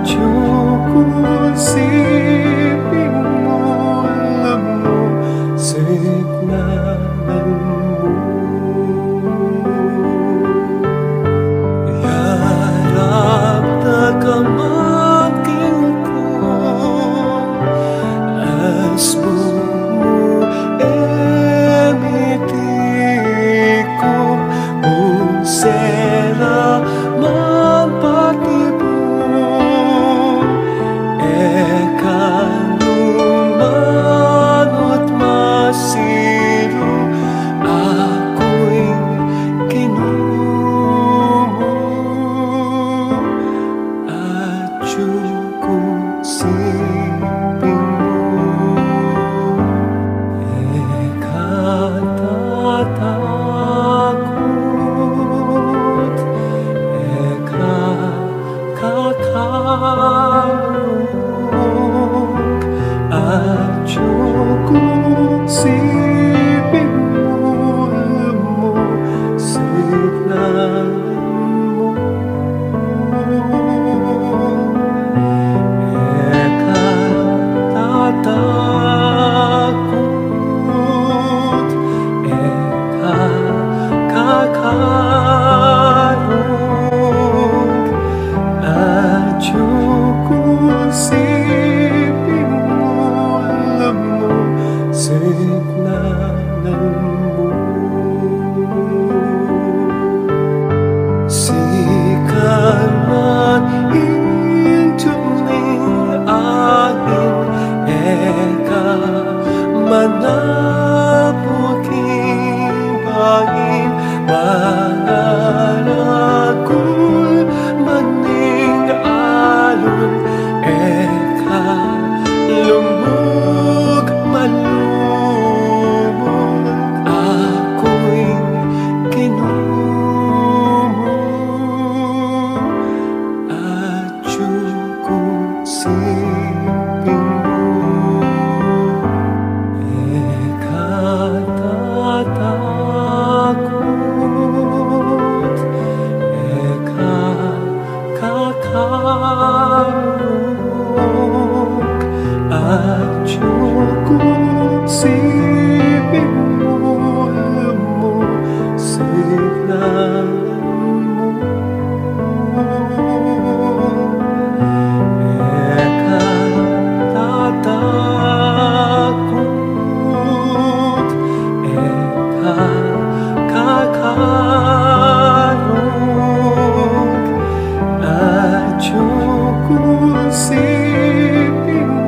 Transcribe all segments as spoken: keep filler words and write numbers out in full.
Atyu ku siping mu, lamu siknanan mu. Yarap da ka maging ku, asbu mu e miti ku, nung sela man patibun, e ka nu manut masilu, aku ing Ginu mu. Atyu ku siping mu, e ka tatakut, e ka kakarung. Atyu ku siping mu, lamu siknanan mu. E ka tatakut, e ka kakarung. Atyu ku siping mu, lamu siknanan mu. Sikan man ing tuming angin, e ka manapuk ing bangin, mangaragul man ing alun, e ka lubug man lubug, aku ing Ginu mu. Atyu ku siping mu, e ka tatakut, e ka kakarung. Atyu ku siping mu, lamu siknanan mu. E ka tatakut, e ka kakarung. Atyu ku siping mu,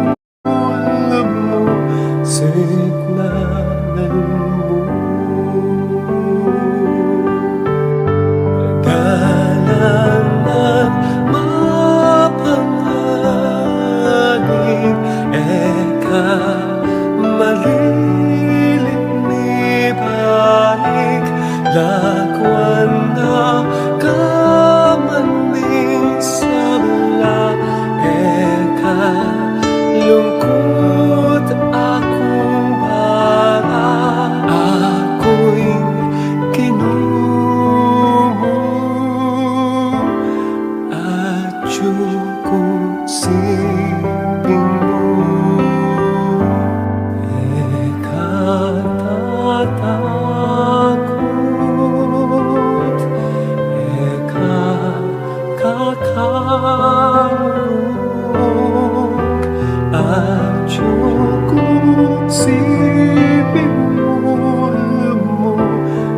lamu siknanan mu. Dalan nang mapanganib, e ka malilit mibalik, lakwan na ka man ning sabla, e ka lungkut akung bala, aku ing Ginu mu. Atyu ku siping mu, e ka tatakut, e ka kakarung. Atyu ku siping mu, lamu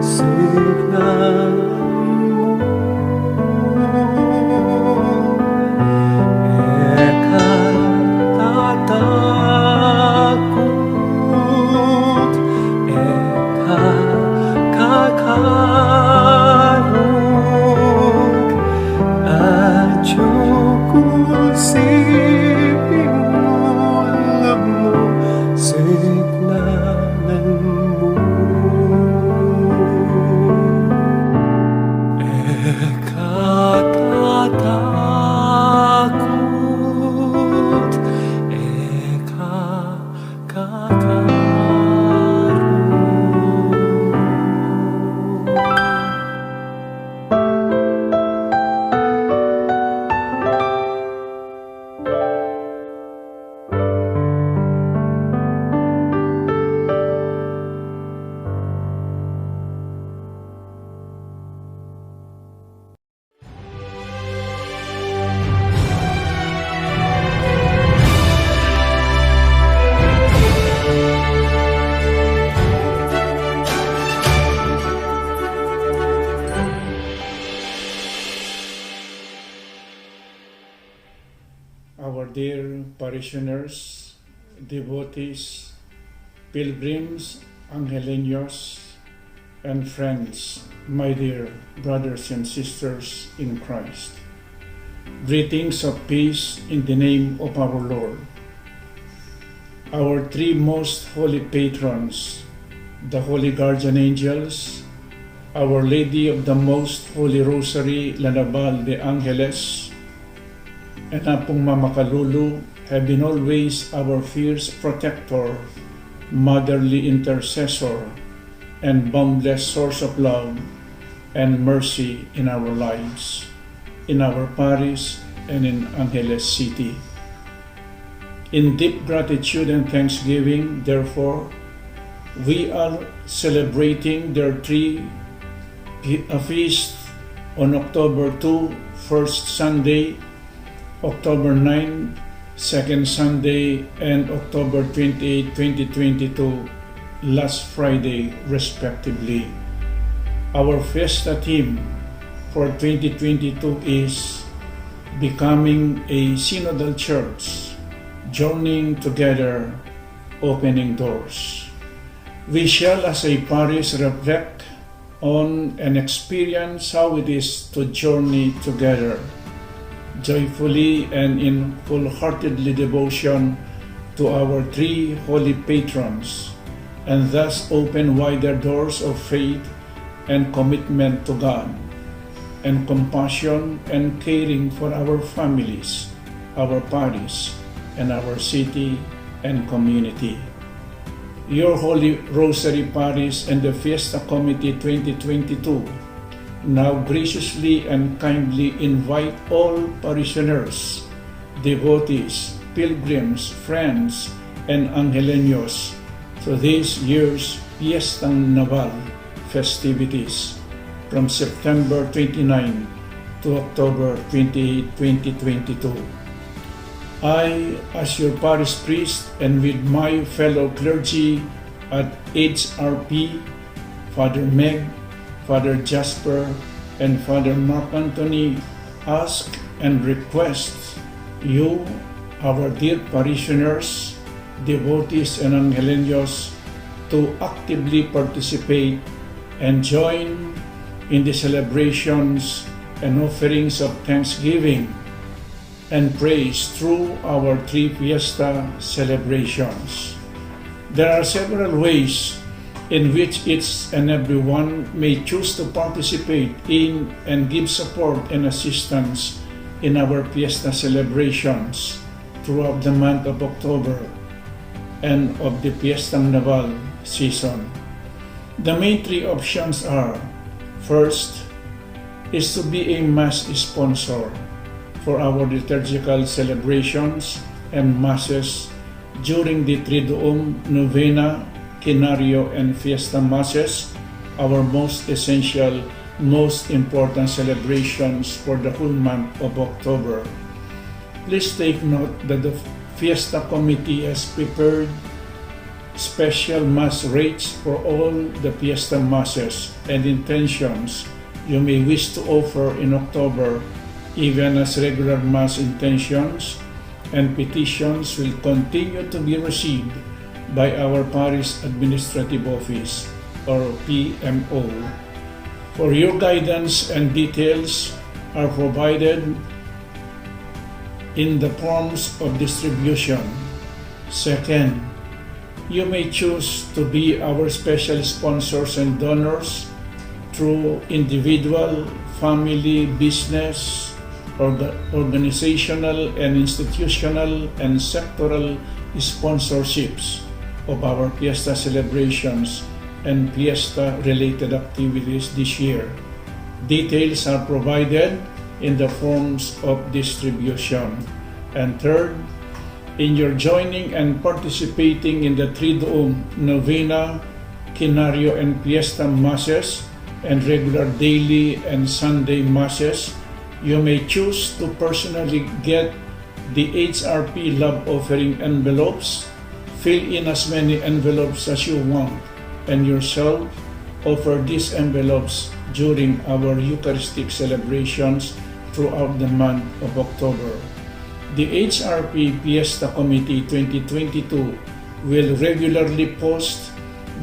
siknanan mu. E ka Dear parishioners, devotees, pilgrims, Angeleños, and friends, my dear brothers and sisters in Christ. Greetings of peace in the name of our Lord. Our three most holy patrons, the holy guardian angels, Our Lady of the Most Holy Rosary, La Naval de Angeles, and Apung Mama Calulu have been always our fierce protector, motherly intercessor, and boundless source of love and mercy in our lives, in our parish, and in Angeles City. In deep gratitude and thanksgiving, therefore, we are celebrating their three fe-, a feast on October two, first Sunday, October nine, second Sunday, and October twenty-eight, twenty twenty-two, last Friday, respectively. Our fiesta theme for twenty twenty-two is Becoming a Synodal Church, Journeying Together, Opening Doors. We shall, as a parish, reflect on and experience how it is to journey together, joyfully and in full-heartedly devotion to our three holy patrons, and thus open wider doors of faith and commitment to God, and compassion and caring for our families, our parish, and our city and community. Your Holy Rosary Parish and the Fiesta Committee twenty twenty-two now graciously and kindly invite all parishioners, devotees, pilgrims, friends, and Angeleños to this year's Fiestang Naval festivities from September twenty-nine to October twenty-eight, twenty twenty-two. I, as your parish priest, and with my fellow clergy at H R P, Father Meg, Father Jasper, and Father Mark Anthony, ask and request you, our dear parishioners, devotees, and Angeleños, to actively participate and join in the celebrations and offerings of thanksgiving and praise through our three fiesta celebrations. There are several ways in which each and everyone may choose to participate in and give support and assistance in our fiesta celebrations throughout the month of October and of the Fiestang Naval season. The main three options are: first is to be a mass sponsor for our liturgical celebrations and masses during the Triduum Novena, Quinario, and Fiesta Masses, our most essential, most important celebrations for the whole month of October. Please take note that the Fiesta Committee has prepared special mass rates for all the Fiesta Masses and intentions you may wish to offer in October, even as regular mass intentions and petitions will continue to be received by our Parish Administrative Office, or P M O. For your guidance, and details are provided in the forms of distribution. Second, you may choose to be our special sponsors and donors through individual, family, business, orga-, organizational, and institutional and sectoral sponsorships of our Fiesta celebrations and Fiesta-related activities this year. Details are provided in the forms of distribution. And third, in your joining and participating in the Triduum Novena, Quinario, and Fiesta Masses, and regular daily and Sunday Masses, you may choose to personally get the H R P love offering envelopes. Fill in as many envelopes as you want and yourself offer these envelopes during our Eucharistic celebrations throughout the month of October. The H R P Fiesta Committee twenty twenty-two will regularly post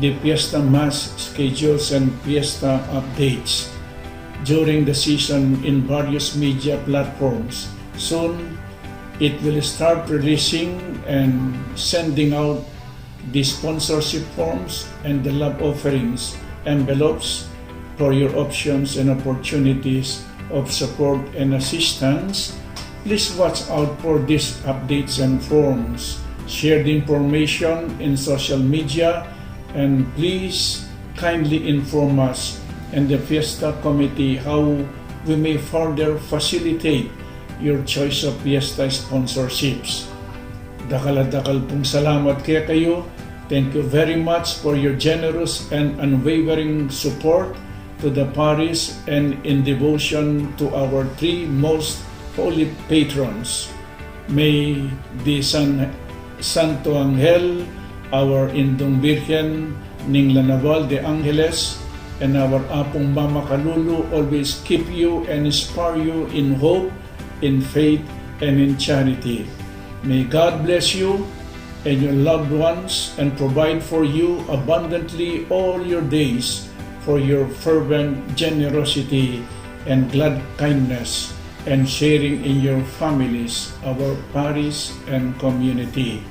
the Fiesta Mass schedules and Fiesta updates during the season in various media platforms. Soon, it will start releasing and sending out the sponsorship forms and the love offerings envelopes for your options and opportunities of support and assistance. Please watch out for these updates and forms. Share the information in social media, and please kindly inform us and the Fiesta Committee how we may further facilitate your choice of Fiesta sponsorships. Dakal a dakal pung salamat kekayu. Thank you very much for your generous and unwavering support to the parish and in devotion to our three most holy patrons. May the San, Santo Angel, our Indung Birhen ning Lanaval de Angeles, and our Apung Mama Kalulu always keep you and inspire you in hope, in faith, and in charity. May God bless you and your loved ones and provide for you abundantly all your days for your fervent generosity and glad kindness and sharing in your families, our parish, and community.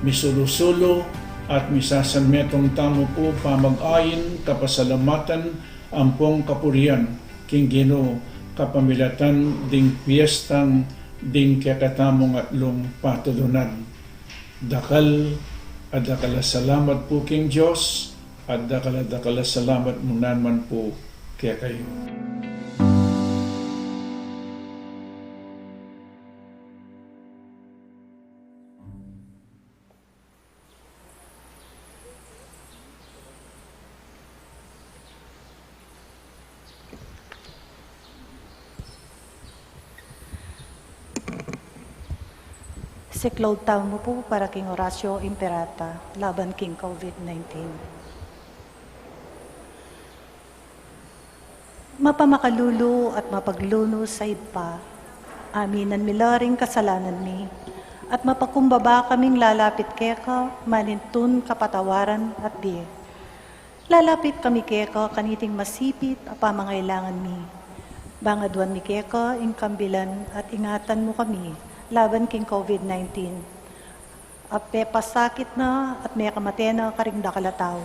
Misulu-sulu at misasanmetung tamu pu pamag-ain, kapasalamatan, ampong kapurian king Ginu kapamilatan ding piestang ding kekatamung atlung patulunan. Dakal a dakal a salamat pu king Dios, at dakal a dakal a salamat mu naman pu kekayu. Siklaud tamu pu para king Oratio Imperata laban king COVID nineteen. Mapamakalulu at mapaglunus a Ibpa, aminan mi la ring kasalanan mi, at mapakumbaba kaming lalapit keka manintun kapatawaran at bie. Lalapit kami keka kaniting masipit a pamangailangan mi. Bang aduan mi keka ing kambilan at ingatan mu kami laban king COVID nineteen. A pepasakit na at mekamate na karing dakal a tau.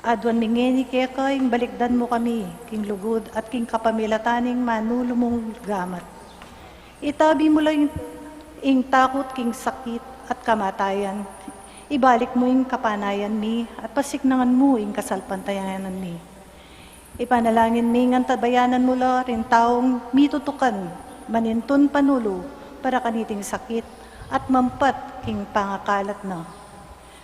Aduan mi ngeni keka ing balikdan mu kami king lugud at king kapamilatan ning manulu mung gamat. Itabi mu la ing, ing takut king sakit at kamatayan. Ibalik mu ing kapanayan mi at pasiknangan mu ing kasalpantayanan mi. Ipanalangin mi ngan tabayanan mu la ring taung mitutukan manintun panulu para kaniting sakit at mampat king pangakalat na.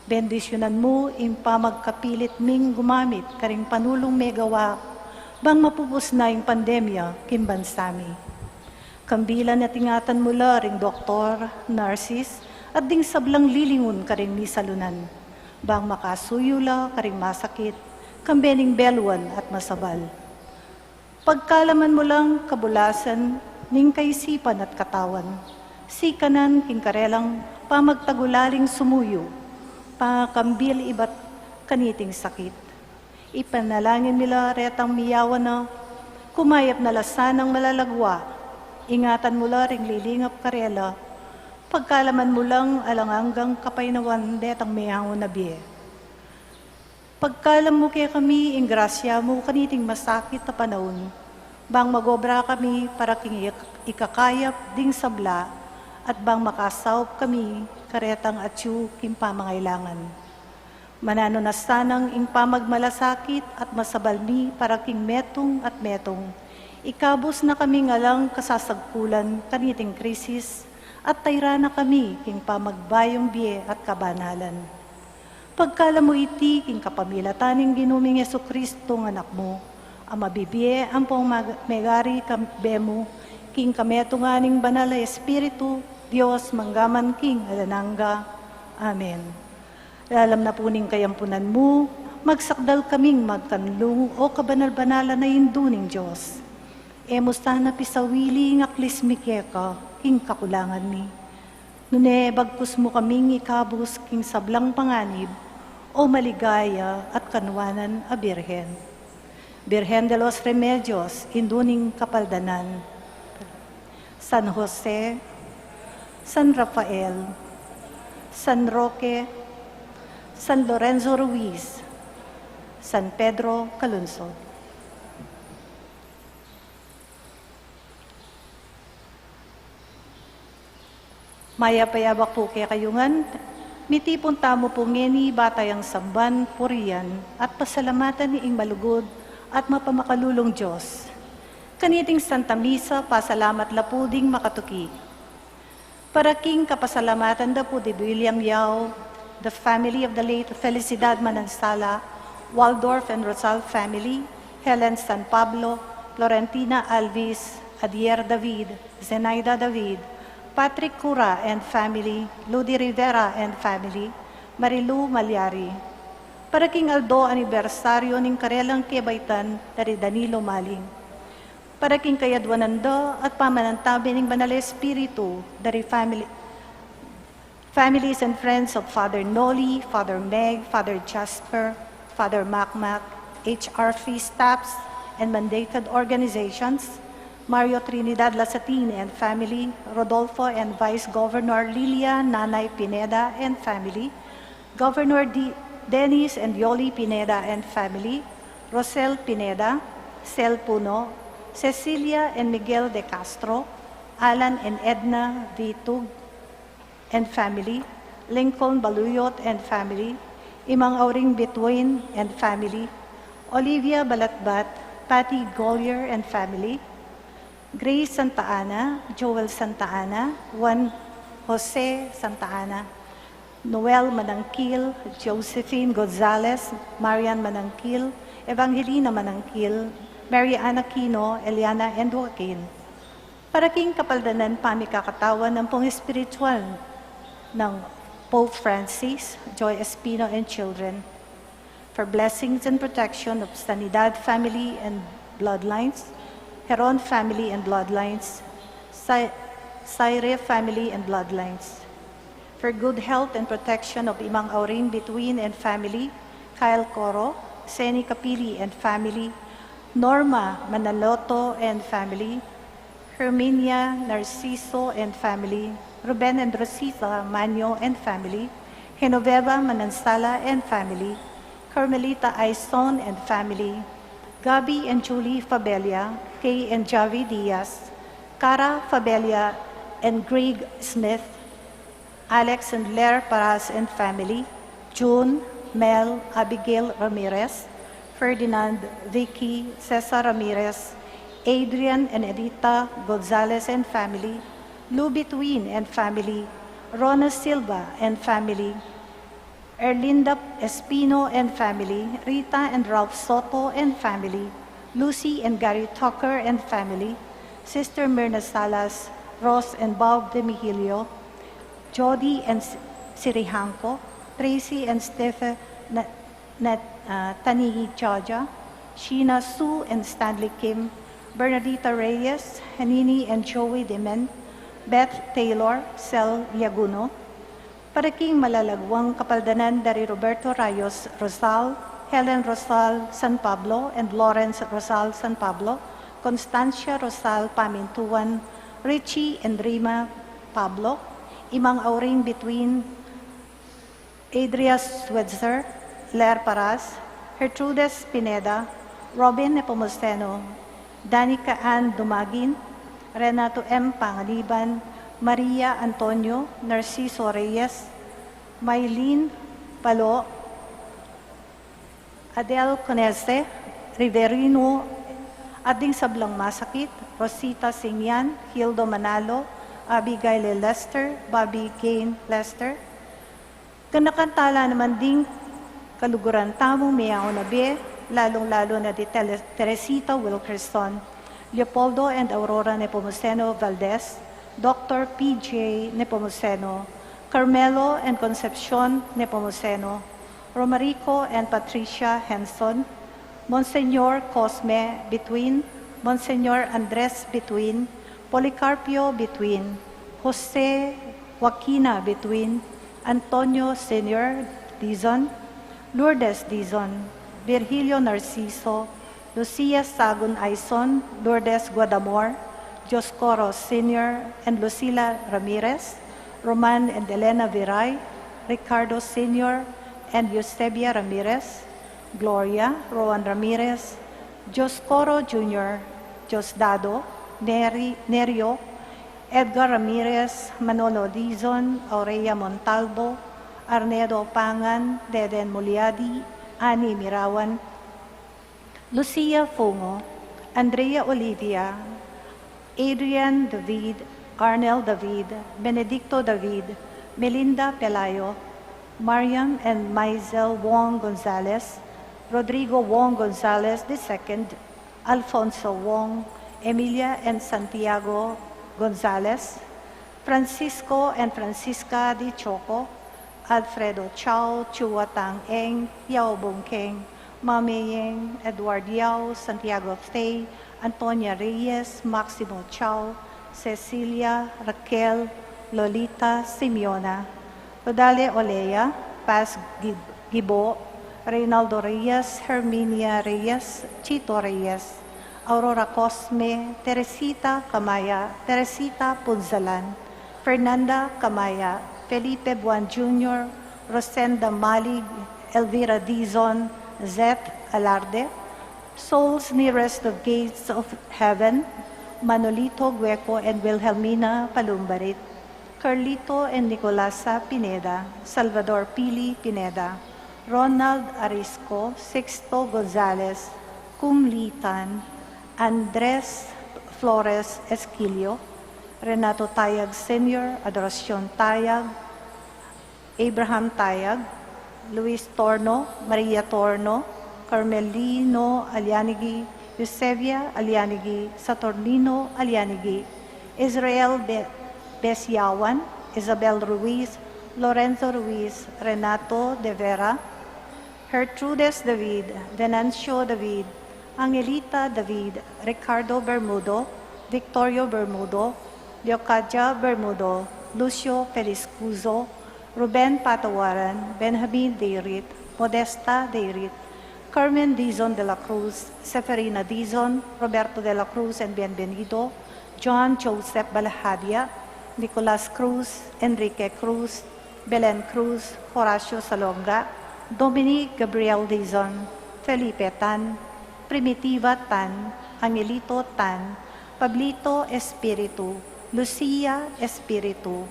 Bendisyunan mu ing pamagkapilit ming gumamit karing panulung megawa bang mapupus na ing pandemya king bansa mi. Kambilan at ingatan mu la ring doktor, nurses, at ding sablang lilingun karing misalunan, bang makasuyu la karing masakit, kambe ning beluan at masabal. Pagkalaman mu lang kabulasan ning kaisipan at katawan, sikanan king karelang pamagtagulaling sumuyu, pangakambil ibat kaniting sakit. Ipanalangin mi la retang miyawan na, kumayap na la sanang malalagwa, ingatan mu la ring lilingap karela, pagkalaman mu lang alang anggang kapaynawan detang mehangun a bie. Pagkalam mu kekami ing grasya mu kaniting masakit a panaun, bang magobra kami para king ik-, ikakayap ding sabla, at bang makasaup kami karetang atyu king pamangailangan. Mananu na sanang ing pamagmalasakit at masabal mi para king metung at metung. Ikabus na kaming alang kasasagkulan kaniting krisis, at tayra na kami king pamagbayung bie at kabanalan. Pagkalam mu iti king kapamilatan ning Ginu ming Jesucristo nga Anak mu, a mabibie ampong mag-, megari kambe mu, king kametungan ning Banal a Espiritu, Dios, mangga man king alang angga. Amen. Lalam na pu ning kayampunan mu, magsakdal kaming magkanlung, o kabanal-banalan a Indu ning Dios. E mu sana pisawili ing aklis mi keka king kakulangan mi, nune bagkus mu kaming ikabus king sablang panganib, o maligaya at kanwanan a Birhen. Birhen de los Remedios, Indu ning Kapaldanan. San Jose, San Rafael, San Roque, San Lorenzo Ruiz, San Pedro Calungsod. Mayap a yabak pu kekayu ngan, mitipun tamu pu ngeni ba tayang samban, purian, at pasalamatan ing malugud at mapamakalulung Dios. Kaniting Santa Misa, pasalamat la pu ding makatuki. Para king kapasalamatan da pu di William Yao, the family of the late Felicidad Manansala, Waldorf and Rosal family, Helen San Pablo, Florentina Alvis, Adier David, Zenaida David, Patrick Cura and family, Ludi Rivera and family, Marilu Malyari. Para king aldo anibersaryo ning karelang kebaitan da ri Danilo Maling. Para king kayadwanan da at pamanantabe ning Banal Espiritu da ri family, families and friends of Father Noli, Father Meg, Father Jasper, Father Makmak, H R F staffs, and mandated organizations, Mario Trinidad Lasatin and family, Rodolfo and Vice Governor Lilia Nanay Pineda and family, Governor D-, Dennis and Yoli Pineda and family, Rosel Pineda, Sel Puno, Cecilia and Miguel de Castro, Alan and Edna Vitug and family, Lincoln Baluyot and family, Imang Auring Bituin and family, Olivia Balatbat, Patty Golyer and family, Grace Santa Ana, Joel Santa Ana, Juan Jose Santa Ana, Noel Manangkil, Josephine Gonzalez, Marian Manangkil, Evangelina Manangkil, Mary Ann Aquino, Eliana and Joaquin. Para king kapaldanan pamikakatawan ampong espiritual nang Pope Francis, Joy Espino and children. For blessings and protection of Sanidad family and bloodlines, Heron family and bloodlines, Sa-, Saire family and bloodlines. For good health and protection of Imang Auring Bituin and family, Kyle Coro, Seni Capili and family, Norma Manaloto and family, Herminia Narciso and family, Ruben and Rosita Manyo and family, Genoveva Manansala and family, Carmelita Aison and family, Gabby and Julie Fabella, Kay and Javi Diaz, Cara Fabella and Greg Smith, Alex and Ler Paras and family, June, Mel, Abigail Ramirez, Ferdinand, Vicky, Cesar Ramirez, Adrian and Edita Gonzalez and family, Lou Between and family, Rona Silva and family, Erlinda Espino and family, Rita and Ralph Soto and family, Lucy and Gary Tucker and family, Sister Myrna Salas, Ross and Bob Demihilio, Jody and S-, Sirihanco, Tracy and Stephen, Na-, Na-, uh, Tani Jaja, Sheena Sue and Stanley Kim, Bernadita Reyes, Hanini and Joey Demen, Beth Taylor, Sel Yaguno, para king malalagwang kapaldanan dari Roberto Rayos Rosal, Helen Rosal San Pablo, and Lawrence Rosal San Pablo, Constancia Rosal Pamintuan, Richie and Rima Pablo, Imang Auring Between, Adria Switzer, Ler Paras, Gertrudes Pineda, Robin Nepomuceno, Danica Ann Dumagin, Renato M Panganiban, Maria Antonio, Narciso Reyes, Mylene Palo, Adel Conese, Riverino, at ding sablang masakit, Rosita Singyan, Hildo Manalo, Abigail Lester, Bobby Gain Lester. Ganakan tala naman ding kaluguran tamung meyaun a bie, lalung-lalu na di Tele-, Teresita Wilkerson, Leopoldo and Aurora Nepomuceno Valdez, Doctor P J Nepomuceno, Carmelo and Concepcion Nepomuceno, Romarico and Patricia Henson, Monsignor Cosme Between, Monsignor Andres Bituin, Policarpio Bituin, Jose Joaquina Bituin, Antonio Senior Dizon, Lourdes Dizon, Virgilio Narciso, Lucia Sagun Aison, Lourdes Guadamor, Dioscoro Senior and Lucila Ramirez, Roman and Elena Viray, Ricardo Senior and Eusebia Ramirez, Gloria, Rowan Ramirez, Dioscoro Junior, Diosdado, Neri, Nerio, Edgar Ramirez, Manolo Dizon, Aurea Montalvo, Arnedo Pangan, Deden Muliadi, Ani Mirawan, Lucia Fungo, Andrea Olivia, Adrian David, Arnel David, Benedicto David, Melinda Pelayo, Mariam and Maisel Wong Gonzalez, Rodrigo Wong Gonzalez the second, Alfonso Wong, Emilia and Santiago Gonzalez, Francisco and Francisca Di Choco, Alfredo Chao, Chua Tang Eng, Yao Bung Keng, Mame Yeng, Edward Yao, Santiago Tay, Antonia Reyes, Maximo Chao, Cecilia, Raquel, Lolita, Simeona, Rodale Olea, Paz Gib-, Gibo, Reynaldo Reyes, Herminia Reyes, Chito Reyes, Aurora Cosme, Teresita Camaya, Teresita Punzalan, Fernanda Camaya, Felipe Buan Junior, Rosenda Malig, Elvira Dizon, Zeth Alarde, Souls Nearest the Gates of Heaven, Manolito Gueco and Wilhelmina Palumbarit, Carlito and Nicolasa Pineda, Salvador Pili Pineda, Ronald Arisco, Sixto Gonzalez, Kum Li Tan, Andres Flores Esquilio, Renato Tayag Senior, Adoracion Tayag, Abraham Tayag, Luis Torno, Maria Torno, Carmelino Alianigi, Eusebia Alianigi, Saturnino Alianigi, Israel Be-, Besiawan, Isabel Ruiz, Lorenzo Ruiz, Renato de Vera, Gertrudes David, Venancio David, Angelita David, Ricardo Bermudo, Victorio Bermudo, Leocadia Bermudo, Lucio Felizcuzo, Ruben Patawaran, Benjamin Deirit, Modesta Deirit, Carmen Dizon de la Cruz, Seferina Dizon, Roberto de la Cruz and Bienvenido, John Joseph Balahadia, Nicolas Cruz, Enrique Cruz, Belen Cruz, Horacio Salonga, Dominic Gabriel Dizon, Felipe Tan, Primitiva Tan, Angelito Tan, Pablito Espiritu, Lucia Espiritu,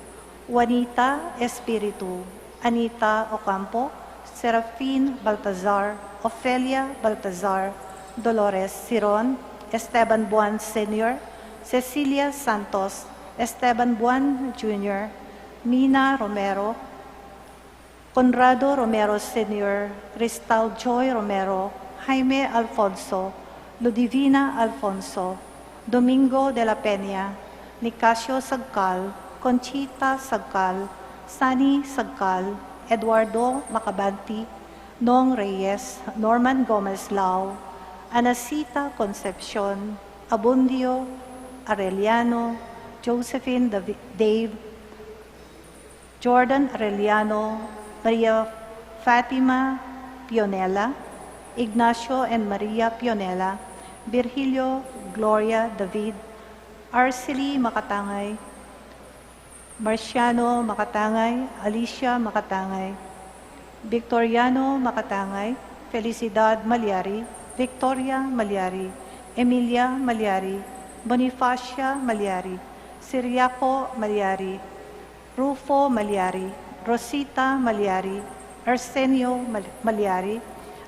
Juanita Espiritu, Anita Ocampo, Serafin Baltazar, Ofelia Baltazar, Dolores Siron, Esteban Buan Senior, Cecilia Santos, Esteban Buan Junior, Mina Romero, Conrado Romero Senior, Cristal Joy Romero, Jaime Alfonso, Ludivina Alfonso, Domingo de la Peña, Nicasio Sagcal, Conchita Sagcal, Sani Sagcal, Eduardo Macabanti, Nong Reyes, Norman Gomez Lao, Anacita Concepcion, Abundio Arellano, Josephine Davi-, Dave, Jordan Arellano, Maria Fatima Pionela, Ignacio and Maria Pionela, Virgilio Gloria David, Arcely Macatangay, Marciano Macatangay, Alicia Macatangay, Victoriano Macatangay, Felicidad Maliari, Victoria Maliari, Emilia Maliari, Bonifacia Maliari, Siriaco Maliari, Rufo Maliari, Rosita Maliari, Arsenio Mal-, Maliari,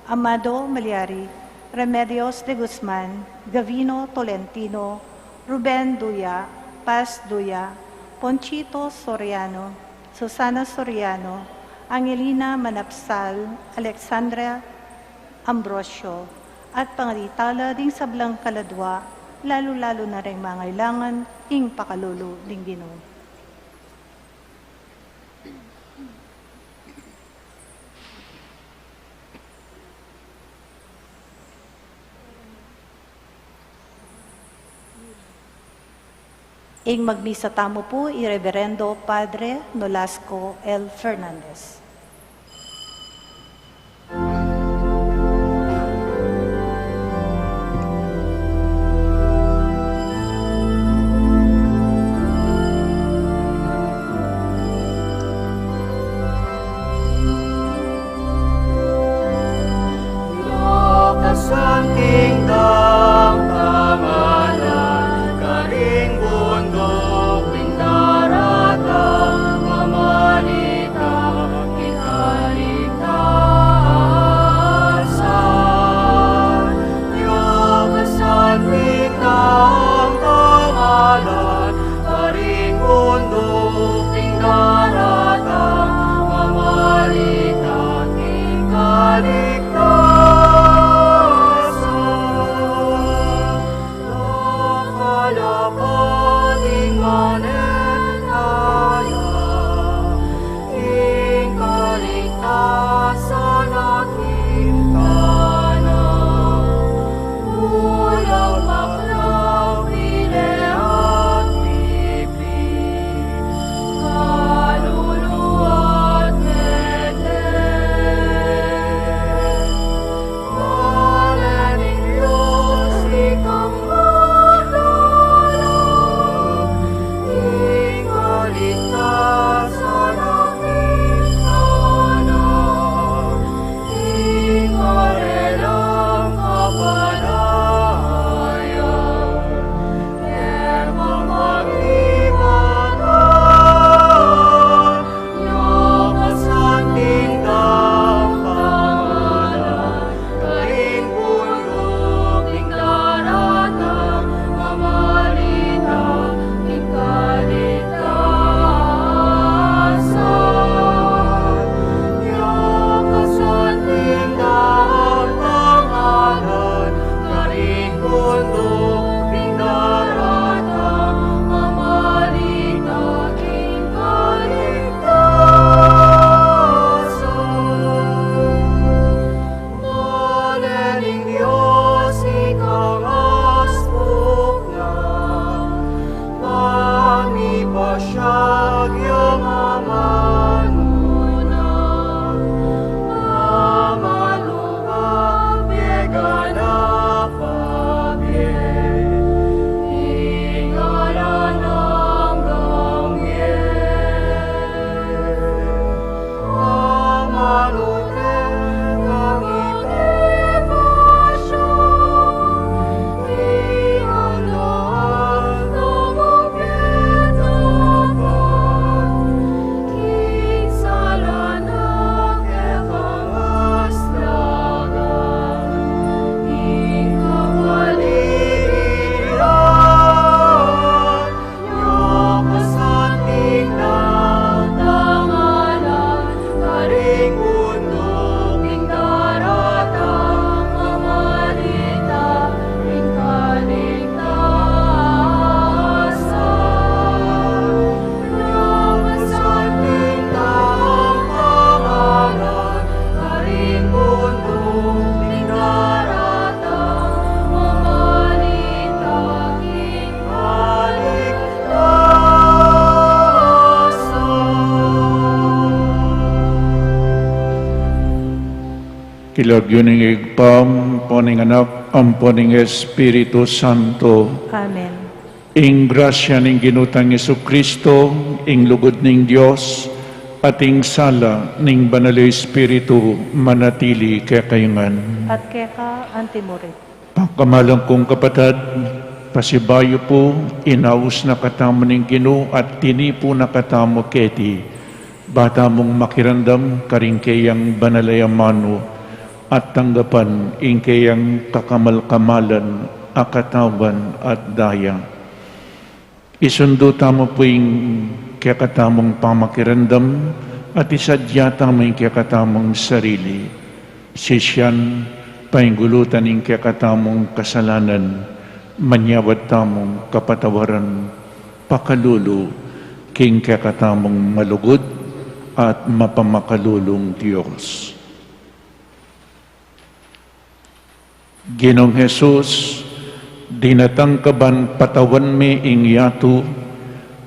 Amado Maliari, Remedios de Guzman, Gavino Tolentino, Ruben Duya, Paz Duya, Ponchito Soriano, Susana Soriano, Angelina Manapsal, Alexandra Ambrosio, at pangatitala ding sablang kaladwa, lalu-lalu na ring mangailangan ing pakalulu ning Ginu. Ing magmisa tamu pu i Reverendo Padre Nolasco L. Fernandez. Kasanting dang pangalan, karing bunduk ning daratang, mamalita king kaligtasan. Io kasanting dang pangalan, karing bunduk ning daratang, mamalita king kaligtasan. Nakalapad ing manenaya, ing kaligtasan a kintana. Ulam, maklawile at pipi, kalulu at mete. Ngara ning Dios, ikang madalang, ing kaligtasan a kintana, ing karelang kapalayan, keka magibatan. Io kasanting dang pangalan, karing bunduk ning daratang, mamalita king kaligtasan. Io kasanting dang pangalan, karing bunduk ning daratang, mamalita king kaligtasan. Ngara ning Dios, ikang aspuk na, manipasiag ya mamanu na, mamalubak pegana pabie, ing alang anggang bie. Io kasanting dang pangalan, karing bunduk ning daratang, mamalita king kaligtasan. Io kasanting dang pangalan, karing bunduk ning daratang, mamalita king kaligtasan. King lagyu ning Ibpa, ampo ning Anak, ampo ning Espiritu Santo. Amen. Ing grasya ning Ginu tang Jesucristo, ing lugud ning Dios, at ing sala ning Banal a Espiritu manatili kekayu ngan. At keka antimurin. Pakamalan kung kapatad, pasibayu pu, inaus na katamu ning Ginu at tinipu na katamu keti, ba tamung makiramdam karing keyang banal a amanu at tanggapan ing keyang kakamal-kamalan a katawan at daya. Isundu tamu pu ing kekatamung pamakiramdam at isadya tamu ing kekatamung sarili. Sisian, paingulutan ing kekatamung kasalanan, manyawad tamung kapatawaran, pakalulu king kekatamung malugud at mapamakalulung Dios. Ginung Jesus, dinatang ka ban patawan mi ing yatu,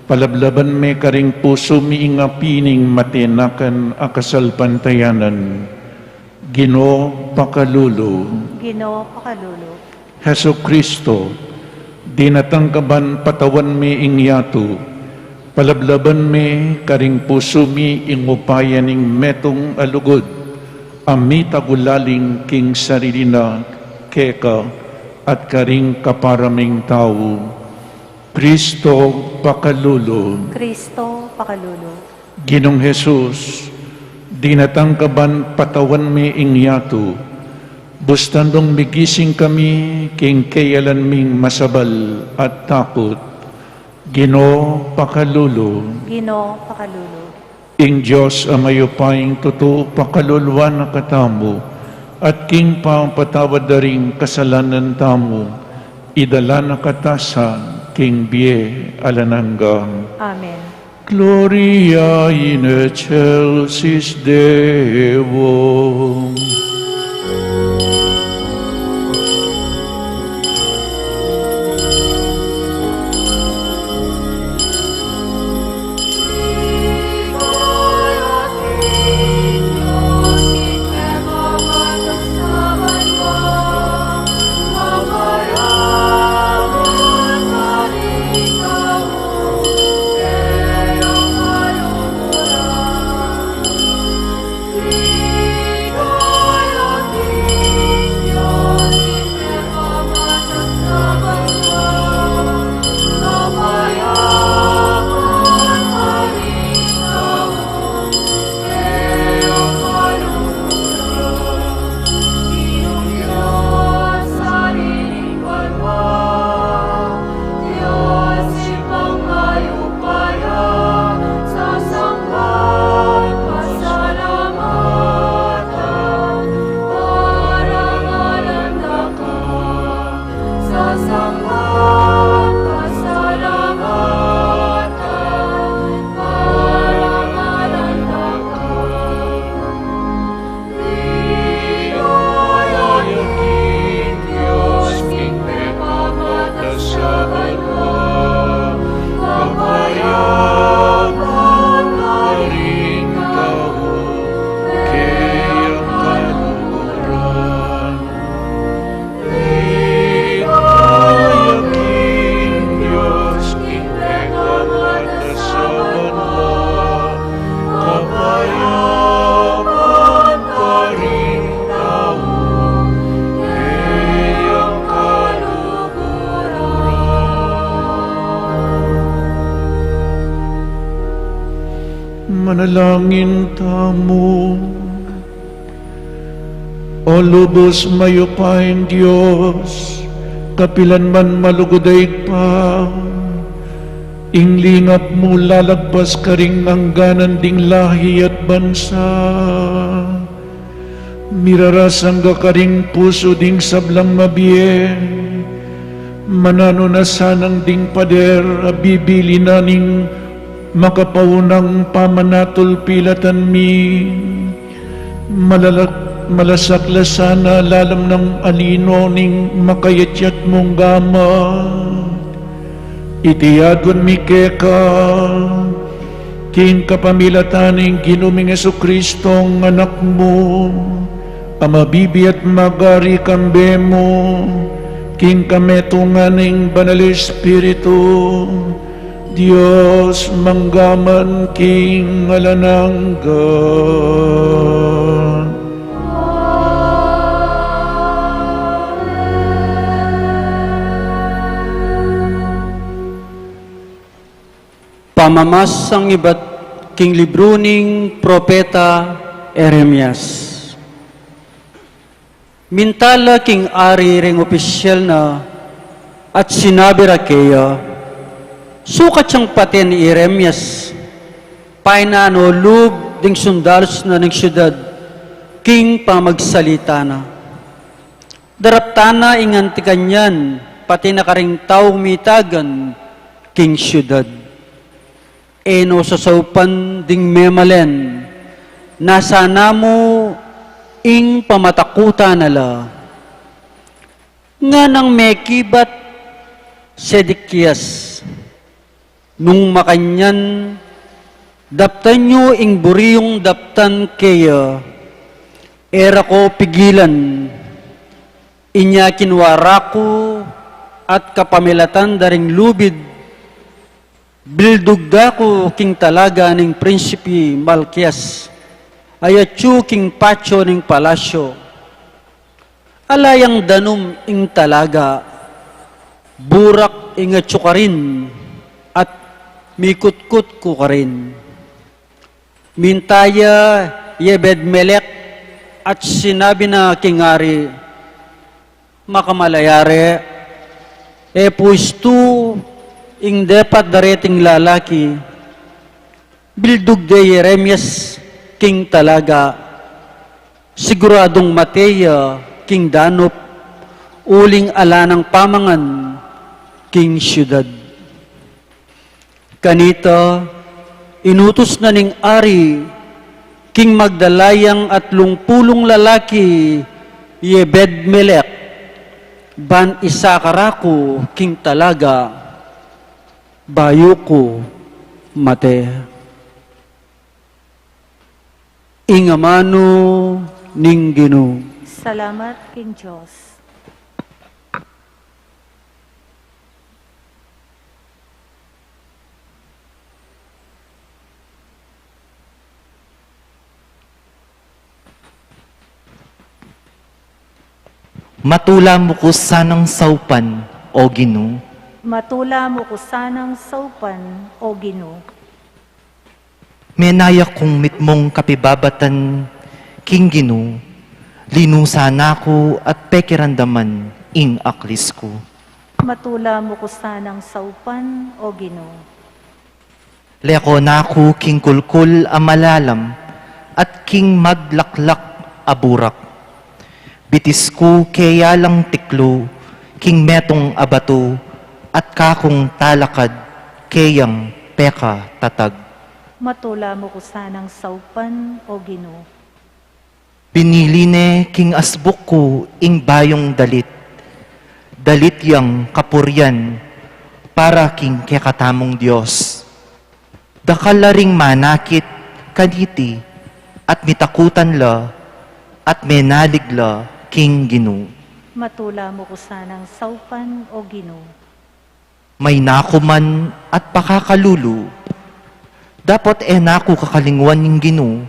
Palablaban me karing pusu mi ing api ning matenakan a kasalpantayanan. Ginu, pakalulu. Ginu, pakalulu. Jesucristo, dinatang ka ban patawan me ing yatu, palablaban me karing pusu mi ing upaya ning metung a lugud a mitagulaling king sarili na keka at karing kapara ming tau. Cristo, pakalulu. Cristo, pakalulu. Ginung Jesus, dinatang ka ban patawan me ing yatu, bustan dong migising kami king keyalan ming masabal at takut. Ginu, pakalulu. Ginu, pakalulu. Ing Dios a mayupayang tutu, pakaluluan na katamu, at king pamapatawad da ring kasalanan tamu, idala na katamu sa king bie alang angga. Amen. Gloria in excelsis Deo. Manalangin tamu. O lubus mayupayang Dios, kapilan man malugud a Ibpa, ing lingap mu lalagpas karing angganan ding lahi at bansa. Mirarasang ka karing pusu ding sablang mabie, mananu na sanang ding pader a bibili na ning makapaunang pamanatulpilatan mi. Malalak-, malasak la sana lalam nang anino ning makayatyat mung gamat. Iti aduan mi keka, king kapamilatan ning Ginu ming Jesukristong Anak mu, a mabibie at magari kambe mu, king kametungan ning Banal Espiritu, Dios mangga man king alang angga. Pamamasang ibat king libru ning propeta Jeremias. Minta la king ari ring opisyal na at sinabi ra keya, "Sukat yang paten i Jeremias." Painanu lub ding sundalus na ning syudad king pamagsalita na. Daraptan na ing anti kanyan, pati na karing taung mitagan king syudad. E no sasaupan ding memalen, nasa na mu ing pamatakutan na la. Nganang mekibat Sedekias, Nung makanyan, daptan yu ing buri yung daptan keya, e ra ko pigilan. Inya kinua ra ku at kapamilatan da ring lubid, bildug da ku king talaga ning Prinsipi Malkias, a yatsu king patio ning palasyo. Ala yang danum ing talaga, burak ing atsu karin, at mikutkut ku karin. Minta ya i Ebed-melek at sinabi na king ari, "Makamalaya re, e puistu ing depat dareting lalaki, bildug de i Yeremias king talaga, siguradung mate ya king danup, uling ala nang pamangan king siudad." Kanita, inutus na ning ari king magdala yang atlung pulung lalaki i Ebed-melek, ban isakar ku king talaga, bayu ku mate. Ing amanu ning Ginu. Salamat king Dios. Matula mu ku sanang saupan, O Ginu. Matula mu ku sanang saupan, O Ginu. Menaya kung mitmung kapibabatan king Ginu, linusan na ku at pekiramdaman ing aklis ku. Matula mu ku sanang saupan, O Ginu. Leko na ku king kulkul a malalam at king maglaklak a burak. Bitis ku keya lang tiklu king metung a batu at kakung talakad keyang pekatatag. Matula mu ku sanang saupan, O Ginu. Binili ne king asbuk ku ing bayung dalit, dalit yang kapurian para king kekatamung Dios. Dakal la ring manakit kaniti at mitakutan la at menalig la king Ginu. Matula mu ku sanang saupan, O Ginu. Mayna ku man at pakakalulu, dapot e na ku kakalingwan ing Ginu.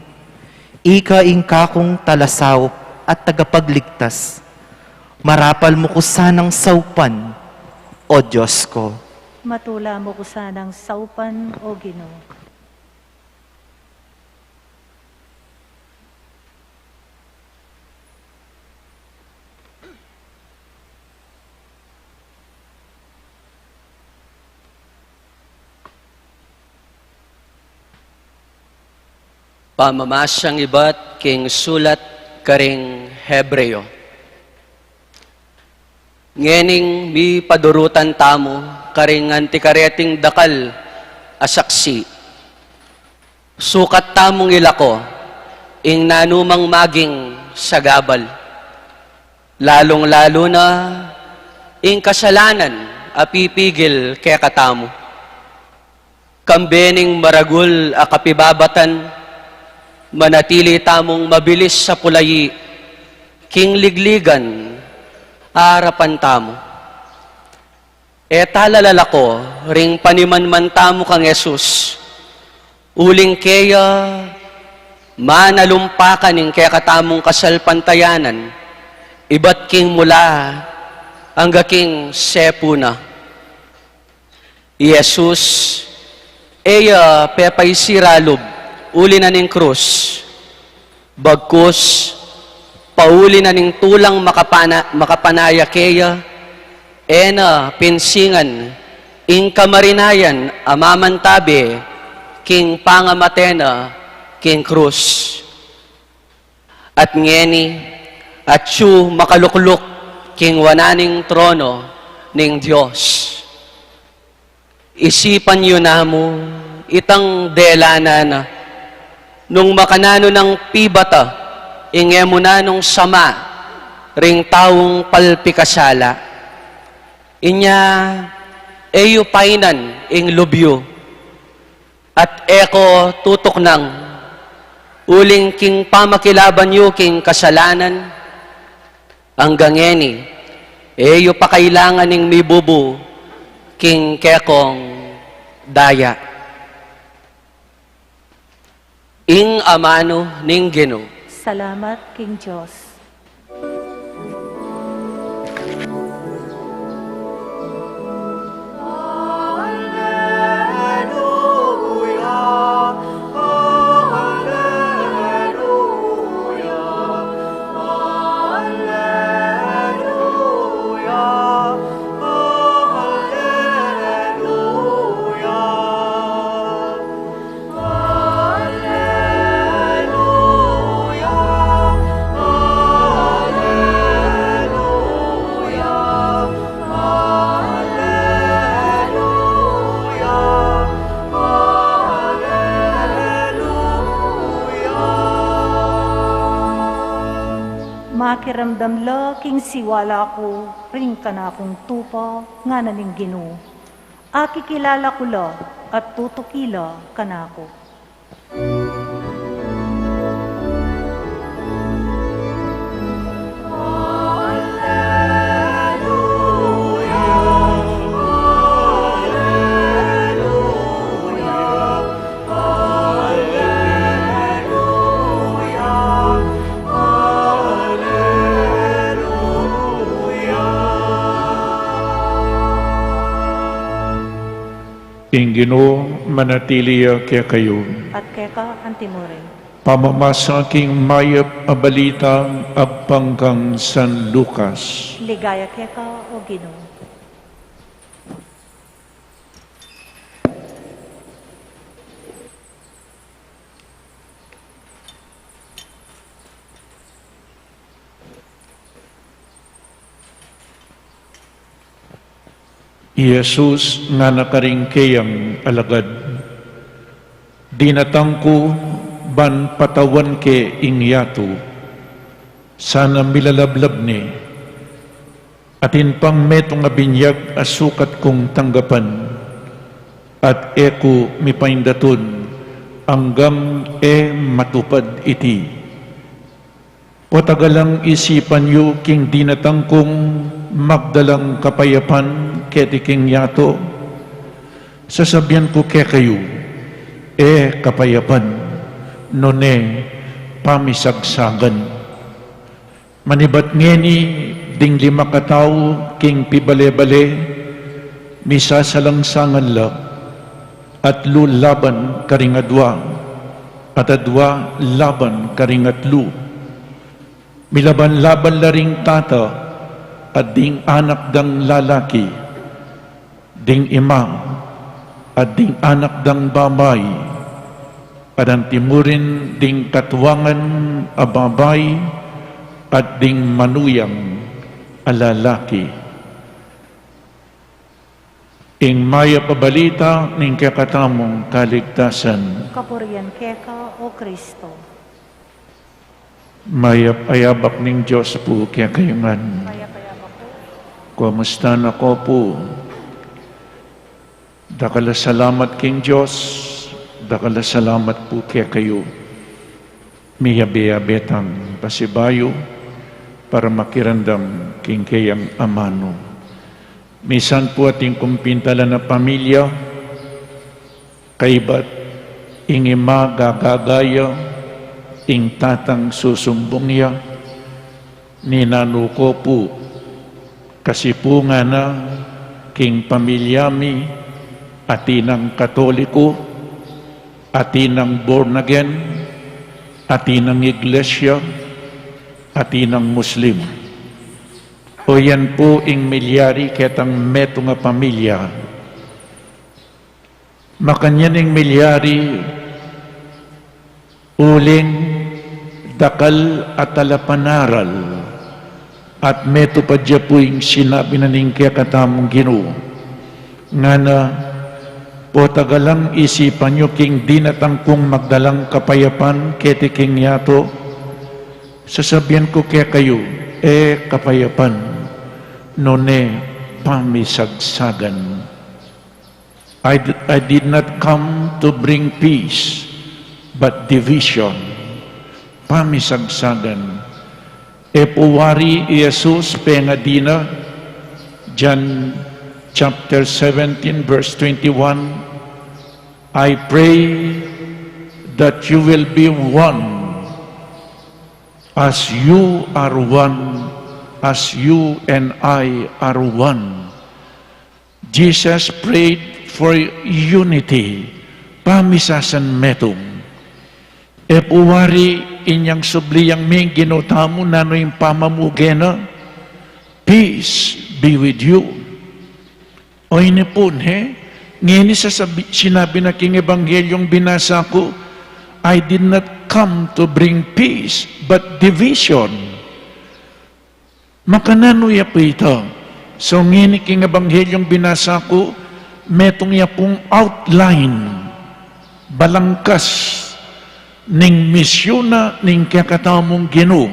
Ika ing kakung talasaup at tagapagligtas. Marapal mu ku sanang saupan, O Dios ku. Matula mu ku sanang saupan, O Ginu. Pamamasang ibat king sulat karing Hebreo. Ngening mipadurutan tamu karing anti kareting dakal a saksi, sukat tamung ilako ing nanumang maging sagabal, lalung-lalu na ing kasalanan a pipigil kekatamu. Kambe ning maragul a kapibabatan, manatili tamung mabilis a pulayi king ligligan a arapan tamu. E ta la lalako ring panimanman tamu kang Jesus, uling keya manalumpakan ing kekatamung kasalpantayanan, ibat king mula angga king sepu na. I Jesus, e ya pepaisiralub uli na ning krus, bagkus pauli na ning tulang makapana-, makapanaya keya, e na pinsingan ing kamarinayan a mamantabe king pangamate na king krus. At ngeni, atyu makalukluk king wanan ning trono ning Dios. Isipan yu namu itang dela na, nung makananu nang pibata ing e mu nanung sama ring taung palpikasala. Inya, e yu painan ing lub yu, At e ko tutuknang uling king pamakilaban yu king kasalanan, anggang ngeni, e yu pa kailangan ning mibubu king kekong daya. Ing amanu ning Ginu. Salamat king Dios. Makiramdam la king siwala ku ring kanakung tupa, ngana ning Ginu. Akikilala ku la at tutuki la kanaku. Ing Ginu manatili ya kekayu. At keka antimurin. Pamamasa king mayap a balita agpang kang San Lucas. Ligaya keka, O Ginu. I Jesus ngana karing keyang alagad, "Dinatang ku ban patawan ke ing yatu, sana milalablab ne. Atin pang metung a binyag a sukat kung tanggapan, at e ku mipaindatun anggang e matupad iti. Potagalang isipan yu king dinatang kung magdalang kapayapan keti king yatu. Sasabian ku kekayu, e kapayapan, nune pamisagsagan." Manibat ngeni ding lima katau king pibale-bale, misasalangsangan la, atlu laban karing adua, at adua laban karing atlu. Milaban-laban la ring tata at ding anak dang lalaki, ding ima, at ding anak dang babai, at antimurin ding katuangan a babai, at ding manuyang a lalaki. Ing mayap a balita ning kekatamung kaligtasan. Kapurian keka, O Kristo. Mayap a yabak ning Dios pu kekayu ngan. Mayap a yabak pu. Kumusta na ko pu? Dakal a salamat king Dios, dakal a salamat pu kekayu. Miyabe-yabe tang pasibayu para makiramdam king keyang amanu. Misan pu atin kung pintalan a pamilya, kaybat ing ima gagaga ya, ing tatang susumbung ya, ninanu ko pu, kasi pu ngana king pamilya mi, atin nang Katoliko, atin nang born again, atin nang iglesia, atin nang Muslim. O yan pu ing milyari ketang metung a pamilya. Makanyan ing milyari uling dakal a talapanaral at metupad ya pu ing sinabi na ning kekatamung Ginu. Ngana, potagalang isipan yu king dinatang kung magdalang kapayapan keti king yatu. Sasabian ku kekayu, e kapayapan, nune pamisagsagan. I'd I did not come to bring peace, but division. Pamisagsagan. E pu wari i Jesus pengadi na, John chapter seventeen, verse twenty-one, "I pray that you will be one, as you are one, as you and I are one." Jesus prayed for unity, pamisasanmetung. E pu wari inyang subli yang ming Ginu tamu nanu ing pamamuge na, "Peace be with you." O ini pu, he, ngeni sasabi, sinabi na king Ebanghelyung binasa ku, "I did not come to bring peace, but division." Makananu ya pu ita? So, ngeni king Ebanghelyung binasa ku, metung ya pung outline, balangkas, ning misyun na ning kekatamung Ginu.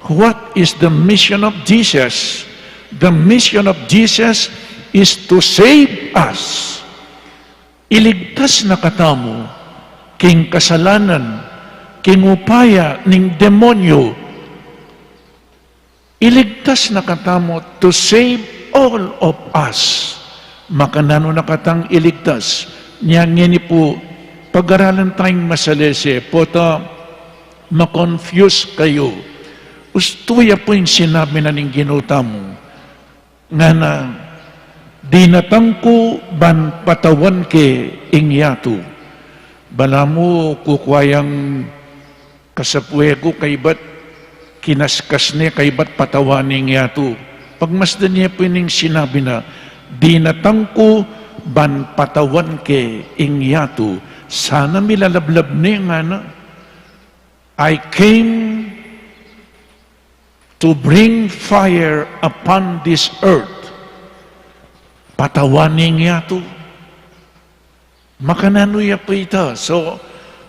What is the mission of Jesus? The mission of Jesus is to save us. Iligtas na katamu king kasalanan, king upaya ning demonyu. Iligtas na katamu, to save all of us. Makananu na katang iligtas? Nya ngeni pu, pagaralan tayung masalese, pota ma-confuse kayu. Ustu ya pu ing sinabi na ning Ginu tamu. Ngana, "Dinatang ku ban patawan ke ing yatu." Balamu kukua yang kasapue ku kaybat kinaskas ne, kaybat patawan ing yatu. Pagmasdan ye pu ining sinabi na, "Dinatang ku ban patawan ke ing yatu." Sana milalablab ne, ngana, "I came to bring fire upon this earth." Patawan ing yatu. Makananu ya pu ita? So,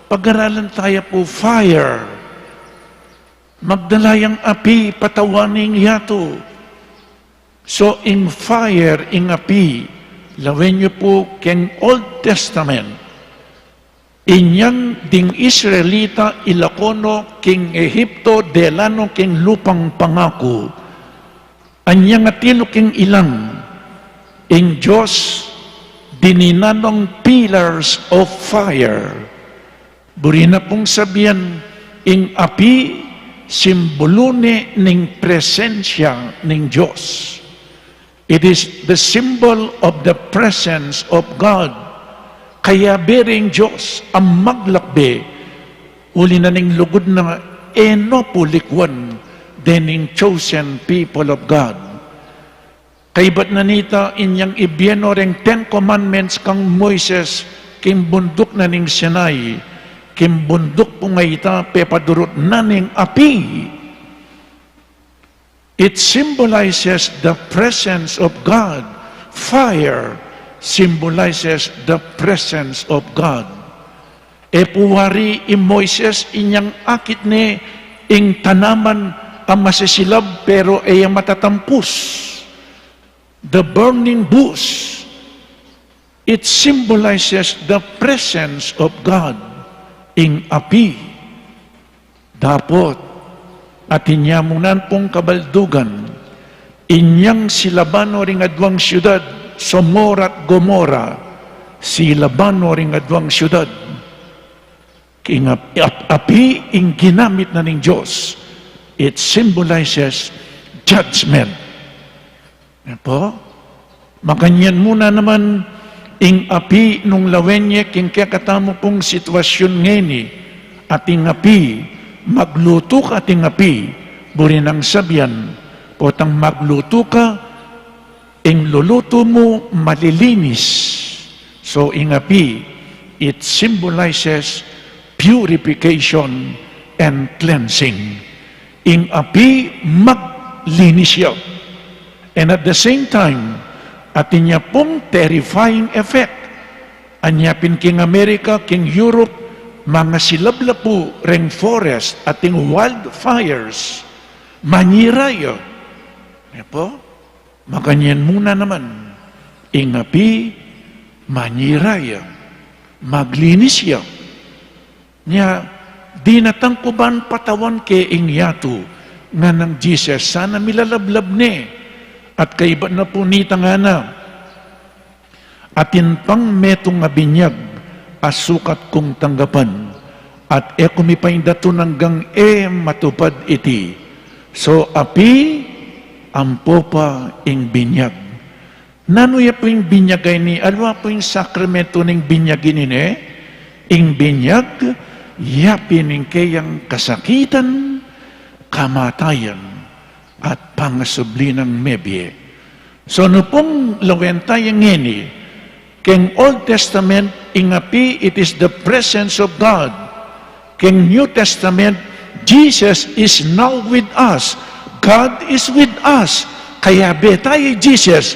pagaralan taya pu fire. Magdala yang api, patawan ing yatu. So, ing fire, ing api, lawen yu pu keng Old Testament. Inyang ding Israelita ilako no king Ehipto, dela no king lupang pangaku. Anyang atilu king ilang, ing Dios dininan nong pillars of fire. Buri na pung sabian, ing api, simbolu ne ning presensya ning Dios. It is the symbol of the presence of God. Kayabe ring Dios a maglakbe, uli na ning lugud na e no pu likuan dening chosen people of God. Kaybat na nita inyang ibie no reng Ten Commandments kang Moises king bunduk na ning Sinai, king bunduk pu nga ita pepadurut na ning api. It symbolizes the presence of God. Fire symbolizes the presence of God. E pu wari i Moises inyang akit ne ing tanaman a masisilab pero e ya matatampus. The burning bush. It symbolizes the presence of God, ing api. Dapot, atin ya mu nan pung kabaldugan, inyang silaban no ring aduang siudad, Somora at Gomora, silaban no ring aduang siudad. Ing ap-, ap-, api ing ginamit na ning Dios. It symbolizes judgment. Apo? Makanyan mu na naman ing api nung lawen ye king kekatamu pung sitwasyun ngeni, at ing api, maglutu ka at ing api, buri nang sabian, potang maglutu ka, ing lulutu mu malilinis. So, ing api, it symbolizes purification and cleansing. Ing api maglinis ya. And at the same time, atin ya pung terrifying effect. Anya pin king Amerika, king Europe, mangasilab la pu reng forest, ating wildfires, manyira ya. Apo? Makanyan mu na naman, ing api, Manyira ya, maglinis ya. Nya, dinatang ku ban patawan ke ing yatu, nganang Jesus, sana milalablab ne. At kaybat na pu nita ngana, atin pang metung a binyag a sukat kung tanggapan, at e ku mipaindatu nanggang e matupad iti. So, api, ampo pa ing binyag. Nanu ya pu ing binyag a ini? Aliwa pu ing sakramentu ning binyag ini, ne? Ing binyag, ya pin ing keyang kasakitan, kamatayan, at pangasubli nang mebie. So, nu pung lawen taya ngeni, keng Old Testament, ing api, it is the presence of God. Keng New Testament, Jesus is now with us. God is with us. Kayabe taya i Jesus.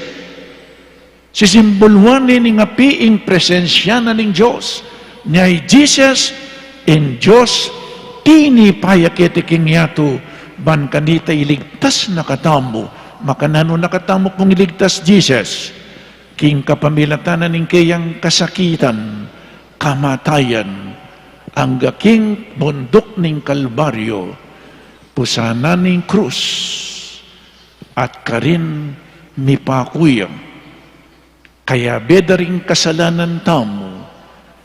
Sisimbuluan ne ning api ing presensya na ning Dios. Nya i Jesus, ing Dios, tinipa ya keti king yatu, ban kanita iligtas na katamu. Makananu na katamu pung iligtas Jesus? King kapamilatan na ning keyang kasakitan, kamatayan, angga king bunduk ning Kalbaryo, pusanan ning krus, at karin mipaku ya. Kayabe da ring kasalanan tamu,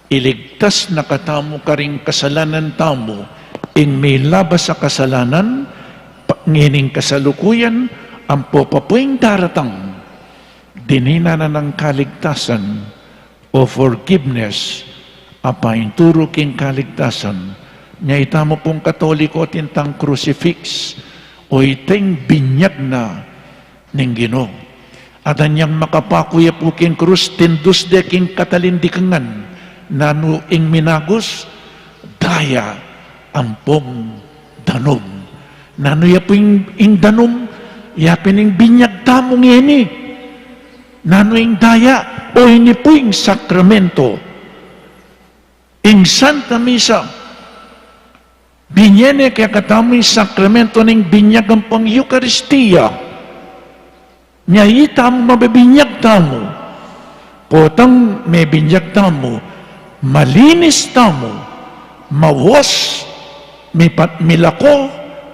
iligtas na katamu karing kasalanan tamu, ing milabas a kasalanan, pa-, ngening kasalukuyan, ampo pa pu ing daratang. Dininan na nang kaligtasan, o forgiveness, a painturu king kaligtasan. Nya itamu pung Katoliko atin tang crucifix, o ita ing binyag na ning Ginu. At anyang makapaku ya pu king krus, tindus de king katalindikangan. Nanu ing minagus? Daya ampong danum. Nanu ya pu ing, ing danum? Ya pin ing binyag tamu ngeni. Nanu ing daya? O ini pu ing sakramento. Ing Santa Misa, binie ne kekatamu ing sakramento ning binyag ampong Eukaristia. Nya itamu mabibinyag tamu. Potang mebinyag tamu, malinis tamu, mawas, mipat-, milako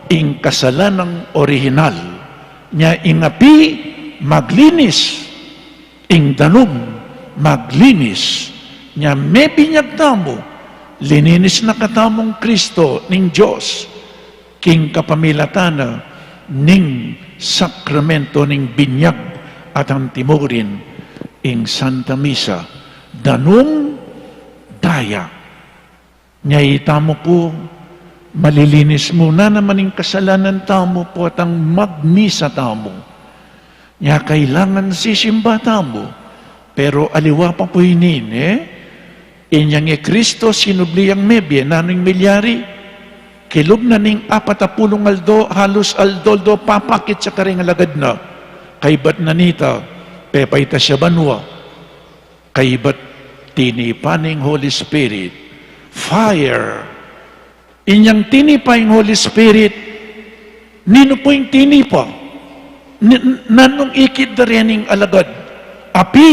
ing kasalanang orihinal. Nya ing api maglinis, ing danum maglinis. Nya mebinyag tamu, lininis na katamung Kristo ning Dios, king kapamilatan na ning sakramento ning binyag at antimurin ing Santa Misa, danum, daya. Nya itamu pu, malilinis mu na naman ing kasalanan tamu potang magmisa tamu. Nya kailangan sisimba tamu. Pero aliwa pa pu ini, ne? Inyang i Kristo sinubli yang mebie, nanu ing milyari? Kilub na ning apat a pulung aldo, halus aldo-aldo papakit ya karing alagad na. Kaybat na nita, pepaitas ya banua. Kaybat tinipa ne ing Holy Spirit. Fire. Inyang tinipa ing Holy Spirit, ninu pu ing tinipa? Ni-, nanung ikit da rening alagad? Api.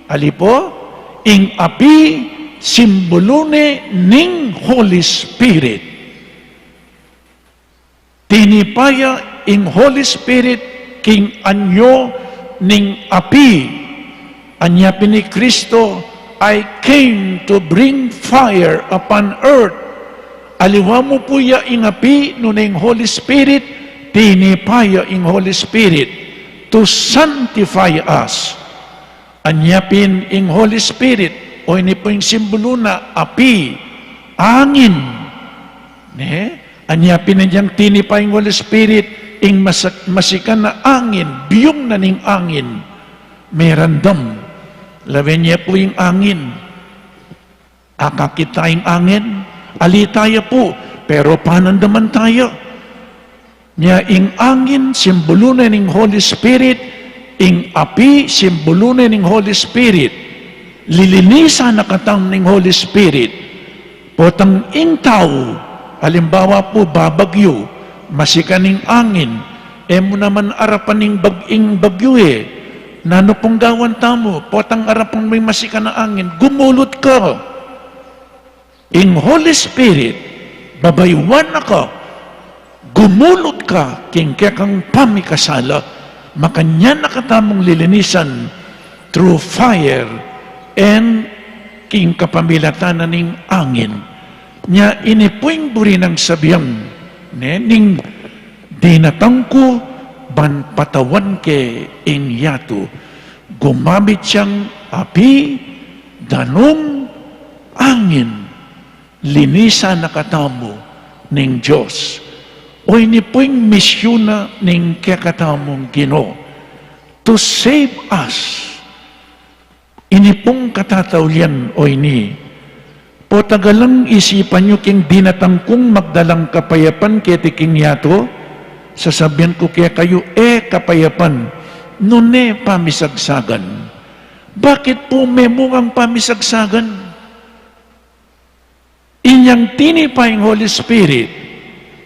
Ali pu, ing api, simbulu ne ning Holy Spirit. Tinipa ya ing Holy Spirit king anyu ning api. Anya pin i Kristo, "I came to bring fire upon earth." Aliwa mu pu ya ing api, nune ing Holy Spirit, tinipa ya ing Holy Spirit to sanctify us. Anya pin ing Holy Spirit, o ini pu ing simbulu na, api, angin. Ne? Anya pin inyang tinipa ing Holy Spirit, ing masa-, masikan a angin, biyung na ning angin. Meramdam. Lawen ye pu ing angin. Akakit taya ing angin, ali taya pu, pero panandaman taya. Nya ing angin, simbulu ne ning Holy Spirit, ing api, simbulu ne ning Holy Spirit. Lilinisan na katamu ning Holy Spirit. Potang ing tau, alimbawa pu, babagyu, masikan ing angin, e mu naman arapan ing bag-, ing bagyu e. Nanu pung gawan tamu? Potang arapan mu ing masikan a angin, gumulut ka. Ing Holy Spirit, babayuan na ka, gumulut ka king kekang pamikasala, makanyan na katamung lilinisan through fire and king kapamilatan na ning angin. Nya ini pu ing buri nang sabian, ne, ning dinatang ku ban patawan ke ing yatu. Gumamit yang api, danum, angin, linisan na katamu ning Dios. O ini pu ing misyun na ning kekatamung Ginu, to save us. Ini pung katataulian o ini. Potang alang isipan yu king dinatang kung magdalang kapayapan keti king yatu, sasabian ku kekayu, e kapayapan, nune pamisagsagan. Bakit pu memungang pamisagsagan? Inyang tinipa ing Holy Spirit,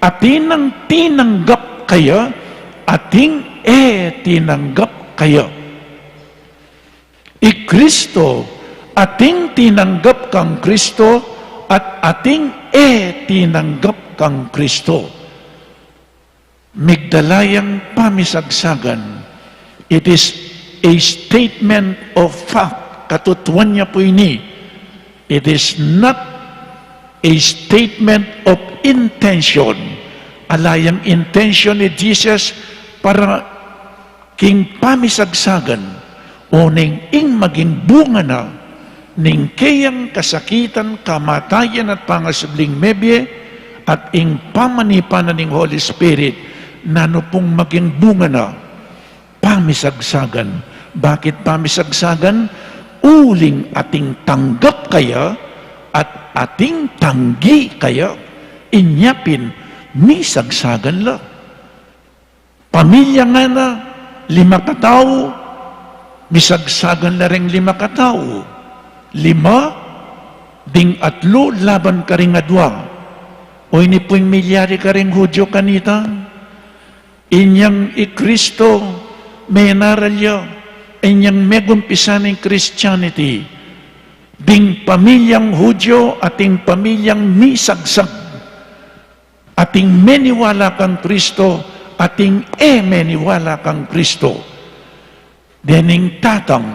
atin nang tinanggap kaya, atin e tinanggap kaya. I Kristo, atin tinanggap kang Kristo, at atin e tinanggap kang Kristo. Migdala yang pamisagsagan. It is a statement of fact. Katutuan nya pu ini. It is not a statement of intention. Ala yang intention ni Jesus para king pamisagsagan, o ning ing maging bunga na ning keyang kasakitan, kamatayan at pangasubling mebie, at ing pamanipa na ning Holy Spirit, nanu pung maging bunga na? Pamisagsagan. Bakit pamisagsagan? Uling atin tanggap kaya at atin tanggi kaya, inya pin misagsagan la. Pamilya ngana, lima katau, misagsagan la reng lima katau. Lima, ding atlu laban karing adua. O ini pu ing milyari karing Hudyo kanita. Inyang i Kristo, menaral ya, inyang megumpisa ning Christianity. Ding pamilyang Hudyo at ding pamilyang misagsag. Ating meniwala kang Kristo, ating e meniwala kang Kristo. Dening tatang,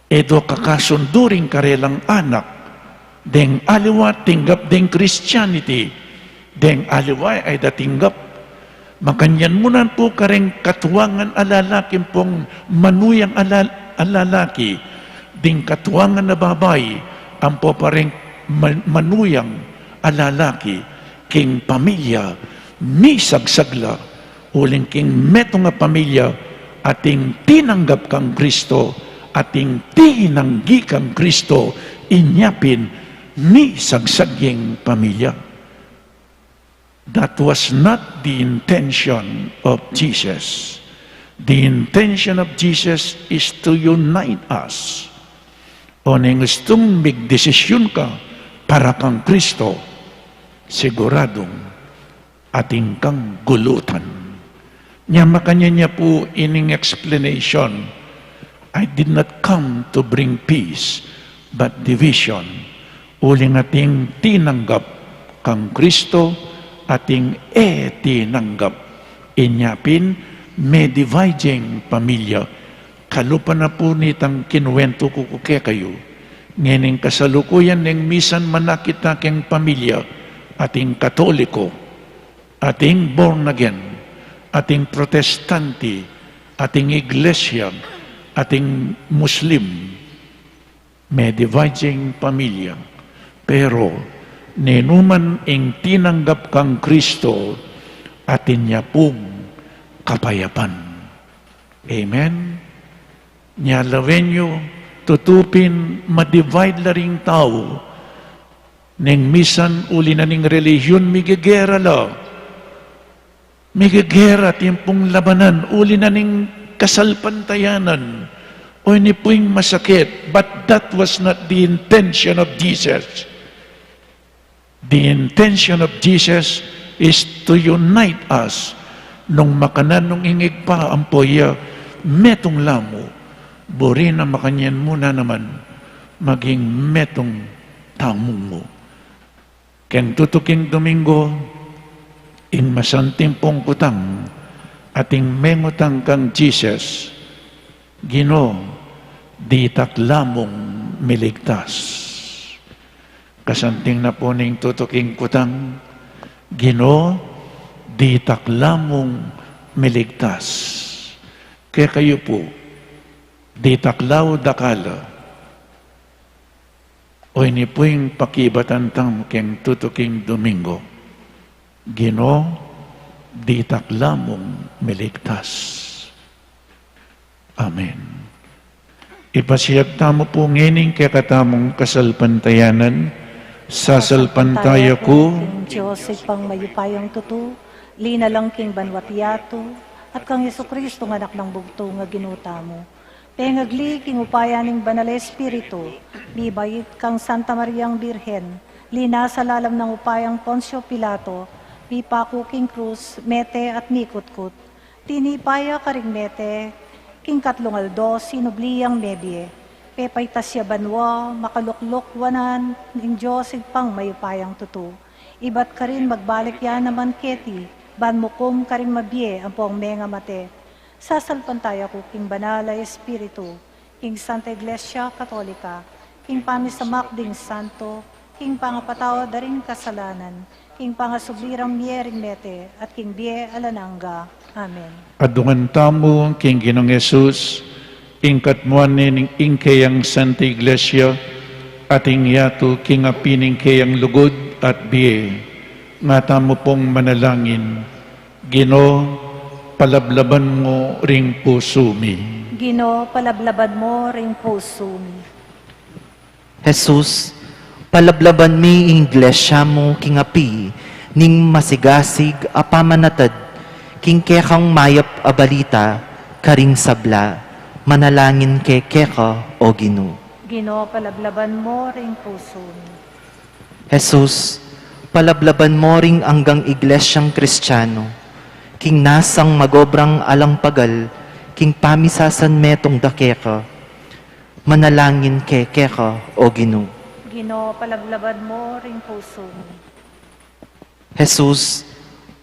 e do kakasundu ring karelang anak, deng aliwa tinggap deng Christianity, deng aliwa e da tinggap. Makanyan mu naman pu kareng katuangan a lalaki ampong manuyang a la-, a lalaki, ding katuangan a babai ampo pa reng man-, manuyang a lalaki, king pamilya, misagsag la, uling king metung a pamilya, ating tinanggap kang Kristo, ating tinanggi kang Kristo, inya pin, misagsag yang pamilya. That was not the intention of Jesus. The intention of Jesus is to unite us. O neng gustung migdesisyun ka para kang Kristo, siguradung atin kang gulutan. Nya makanyan nya pu ining explanation, "I did not come to bring peace, but division." Uling ating tinanggap kang Kristo, ating e tinanggap. Inya pin, me-divide yang pamilya. Kalupa na pu nitang kinuwentu ku kekayu. Ngening kasalukuyan neng misan manakit na keng pamilya, ating Katoliko, ating born again, ating Protestante, ating Iglesia, ating Muslim. Me-divide yang pamilya. Pero, ninu man ing tinanggap kang Kristo, atin ya pung kapayapan. Amen? Nya lawen yu, tutu pin ma-divide la ring tau. Neng misan uli na ning relihiyon, migegera la. Migegera, atin pung labanan, uli na ning kasalpantayanan. O, ini pu ing masakit, but that was not the intention of Jesus. The intention of Jesus is to unite us. Nung makananu ing Ibpa ampo ya, metung la mu, buri na makanyan mu na naman maging metung tamung mu. Keng tutuking Domingo, ing masanting pung kutang ating mengutang kang Jesus, Ginu, ditak la mung miligtas. Kasanting na pu ning tutuking kutang, Ginu, ditak la mung miligtas. Kekayu pu, ditak la u dakal. O ini pu ing pakibatan tamu keng tutuking Domingo, Ginu, ditak la mung miligtas. Amen. Ipasiag tamu pu ngening kekatamung kasalpantayanan, sasalpantaya ku king Dios Ibpang mayupayang tutu, linalang king banwa't yatu, at kang Jesucristo nga Anak nang bugtung a Ginu tamu. Pengagli king upaya ning Banal a Espiritu, mibait kang Santa Mariang Birhen, linasa lalam nang upayang Poncio Pilato, mipaku king krus, mete at mikutkut. Tinipa ya karing mete, king katlung aldo sinubli yang mebie. Pepaitas ya banua, makalukluk wanan ning Dios Ibpang mayupayang tutu. Ibat karin magbalik ya naman keti, ban mukum karing mabie ampong mengamate. Sasalpantaya ku king Banal a Espiritu, king Santa Iglesia Katolika, king pamisamak ding santo, king pangapatawad da ring kasalanan, king pangasubli rang mie ring mete, at king bie alang angga. Amen. Adungan tamu king Ginung Jesus, ing katmuan ne ning ing keyang Santa Iglesia, at ing yatu king api ning keyang lugud at bie. Nga tamu pung manalangin, Ginu, palablaban mu ring pusu mi. Ginu, palablaban mu ring pusu mi. Jesus, palablaban mi ing Iglesia mu king api ning masigasig a pamanatad king kekang mayap a balita karing sabla. Manalangin ke keka, O Ginu. Ginu, palablaban mu ring pusu mi. Jesus, palablaban mu ring anggang Iglesiang Kristiano king nasang magobrang alang pagal king pamisasanmetung da keka. Manalangin ke keka, O Ginu. Ginu, palablaban mu ring pusu mi. Jesus,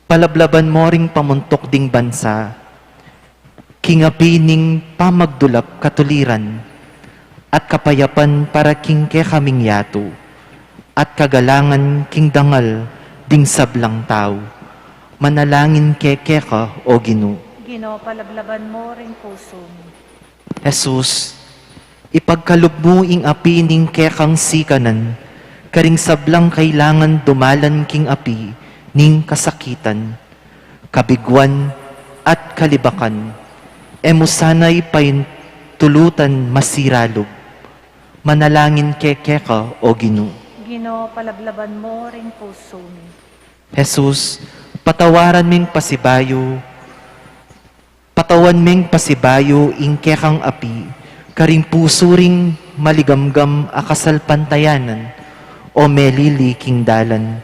palablaban mu ring pamuntuk ding bansa king api ning pamagdulap katuliran at kapayapan para king kekaming yatu at kagalangan king dangal ding sablang tau. Manalangin ke keka, O Ginu. Ginu, palablaban mu ring pusu mi. Jesus, ipagkalub mu ing api ning kekang sikanan karing sablang kailangan dumalan king api ning kasakitan, kabiguan, at kalibakan. E mu sana paintulutan masira lub. Manalangin ke keka, O Ginu. Ginu, palablaban mu ring pusu mi. Jesus, patawaran ming pasibayu, patawan ming pasibayu ing kekang api karing pusu ring maligamgam a kasalpantayanan o melili king dalan.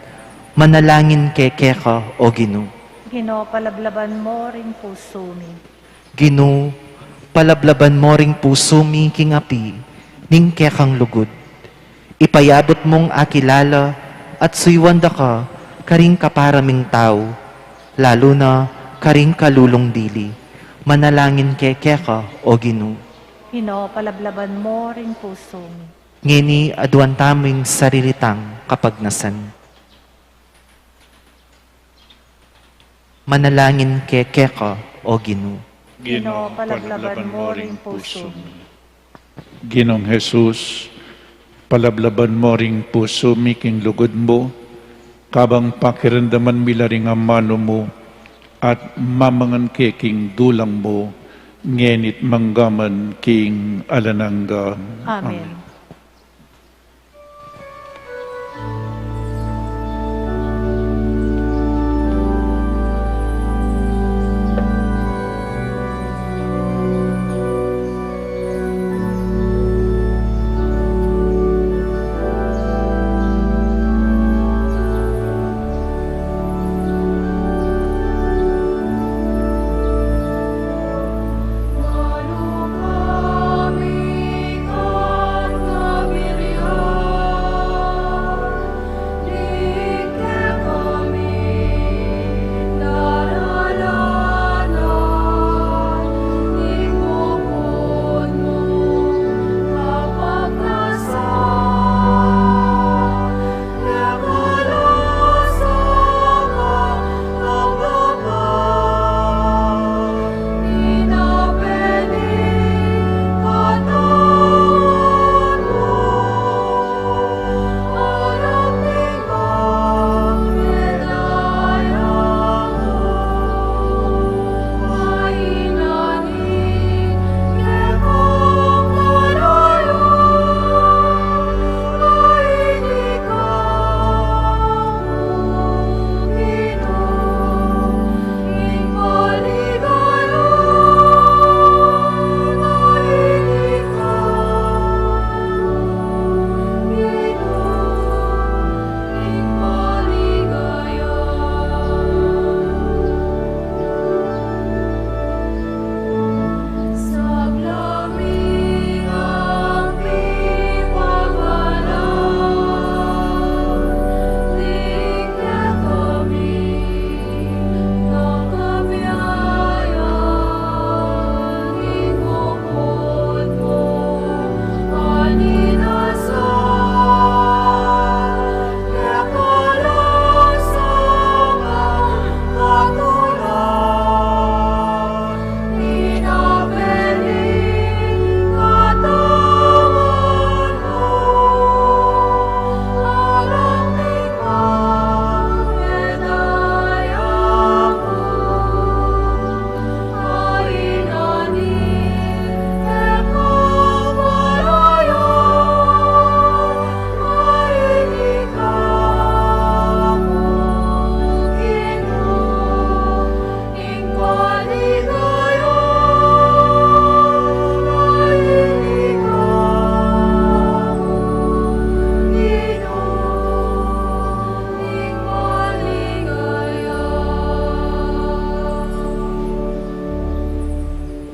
Manalangin ke keka, O Ginu. Ginu, palablaban mu ring pusu mi. Ginu, palablaban mu ring pusu mi king api ning kekang lugud. Ipayabut mung akilala at suyuan da ka karing kapara ming tau, lalu na karing kalulung dili. Manalangin ke keka, O Ginu. Ginu, palablaban mu ring pusu mi. Ngeni aduan tamu ing sarili tang kapagnasan. Manalangin ke keka, O Ginu. Ginu, palablaban mu ring pusu mi. Ginung Jesus, palablaban mu ring pusu mi king lugud mu, kabang pakiramdaman mi la ring amanu mu, at mamangan ke king dulang mu, ngeni't manggaman king alang angga. Amen. Amen.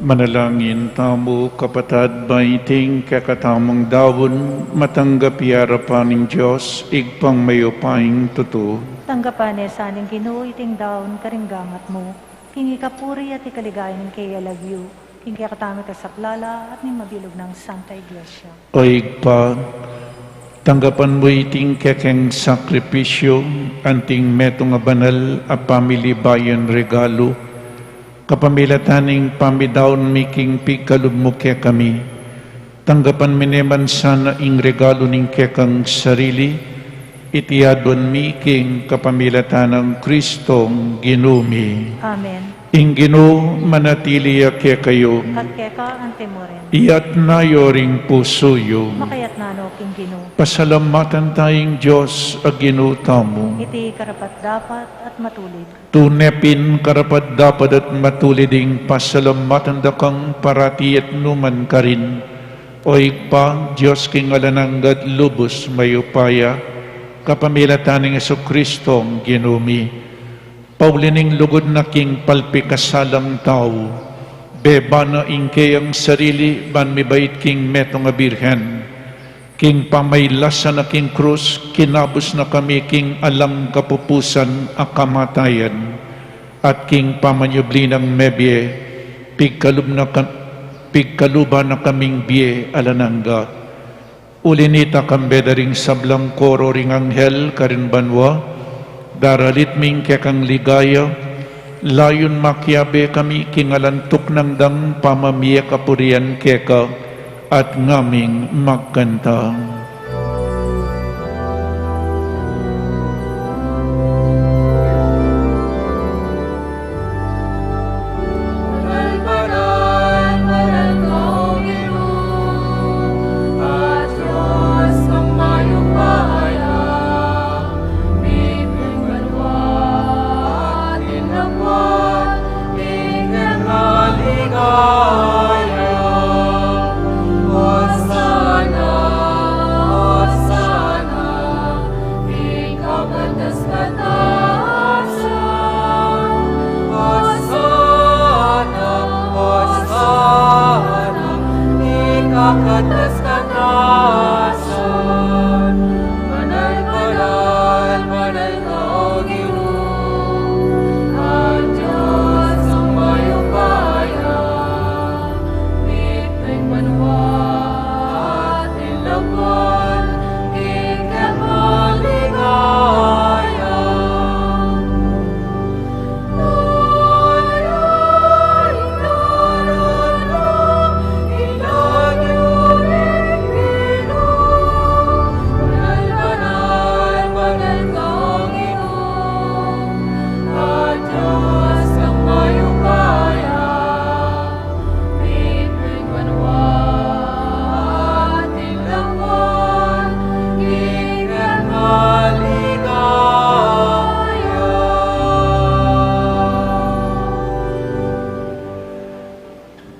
Manalangin tamu, kapatad, ba iting kekatamung daun matanggap ya arapan ning Dios, Ibpang mayupayang tutu. Tanggapan na sa ning Ginu iting daun karing gamat mu, king ikapuri at ikaligaya ning kayalagyu, king kekatamung kasaplalan at ning mabilug nang Santa Iglesia. O Ibpa, tanggapan mu iting kekeng sakripisyu, anting metung a banal a pamilibayan regalu, kapamilatan ning pamidaun mi king pigkalub mu kekami. Tanggapan mi naman sana ing regalu ning kekang sarili, iti aduan mi king kapamilatan nang Kristong Ginu mi. Amen. Ing Ginu manatili ya kekayu. At keka antimurin. Iyatas yu ring pusu yu. Makayatas no king Ginu. Pasalamatan taya ing Dios a Ginu tamu. Iti karapat-dapat at matulid. Tune pin karapat-dapat at matulid ing pasalamatan da kang parati at nukarin man, O Ibpa, Dios king alang angga at lubus mayupaya, kapamilatan nang Jesukristong Ginu mi. Pauli ning lugud na king palpikasalang tau, bebana ing keyang sarili ban mibait king metung a birhen. King pamailasa na king krus, kinabus na kami king alang kapupusan a kamatayan, at king pamanyubli nang mebie, pigkalub na ka-, pigkaluban na kaming bie alang angga. Uli nita, kambe da ring sablang koro ring anghel karin banua, daralit mi ing kekang ligaya, layun makiabe kami king alang tuknang dang pamamie kapurian keka, at ngaming magkanta. Hosana, hosana, ika katas-katasan. Hosana, hosana, ika katas-katasan. Banal, banal, banal ka, O Ginu, a Dios a mayupaya.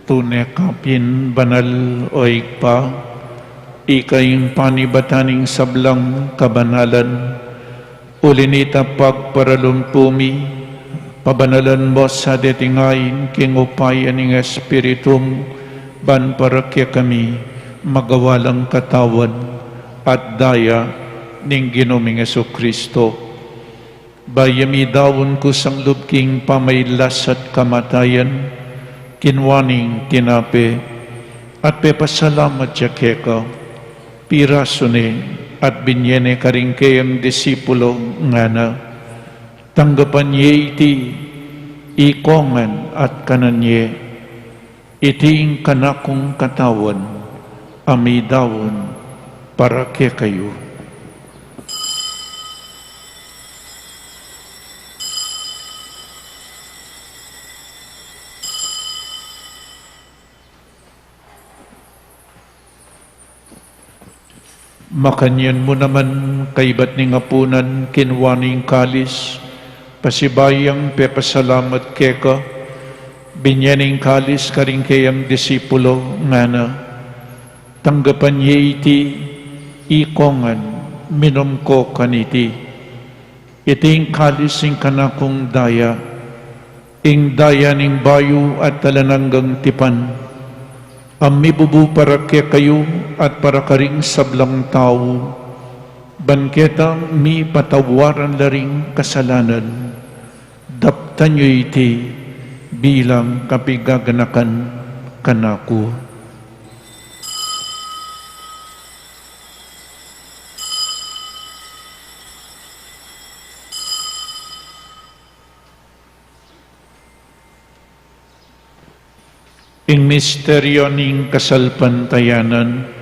Tune ka pin banal, O Ibpa, ika ing panibatan ning sablang kabanalan. Uli nita, pagparalumpu mi, pabanalan mu sa deti ngeni king upaya ning Espiritu mu, ban para kekami magawa lang katawan at daya ning Ginu ming Jesucristo. Bayu ya midaun kusang lub king pamailas at kamatayan, kinua neng tinape, at pepasalamat ya keka, pirasu ne, at binye ne karing keyang disipulo, ngana: Tanggapan ye iti, ikongan at kanan ye. Iti ing kanakung katawan, a midaun para kekayu. Makanyan mu naman, kaibat ning apunan, kinua ne ing kalis, pasibayu yang pepasalamat keka, binye ne ing kalis karing keyang disipulo, ngana: Tanggapan ye iti, ikongan, minum ko kaniti. Iti ing kalis ning kanakung daya, Ing daya ning bayu at alang anggang tipan, a mibubu para kekayu at para karing sablang tau, ban ketang mipatawaran la ring kasalanan, daptan yu iti bilang kapigaganakan kanaku. Ing misteryo ning kasalpantayanan.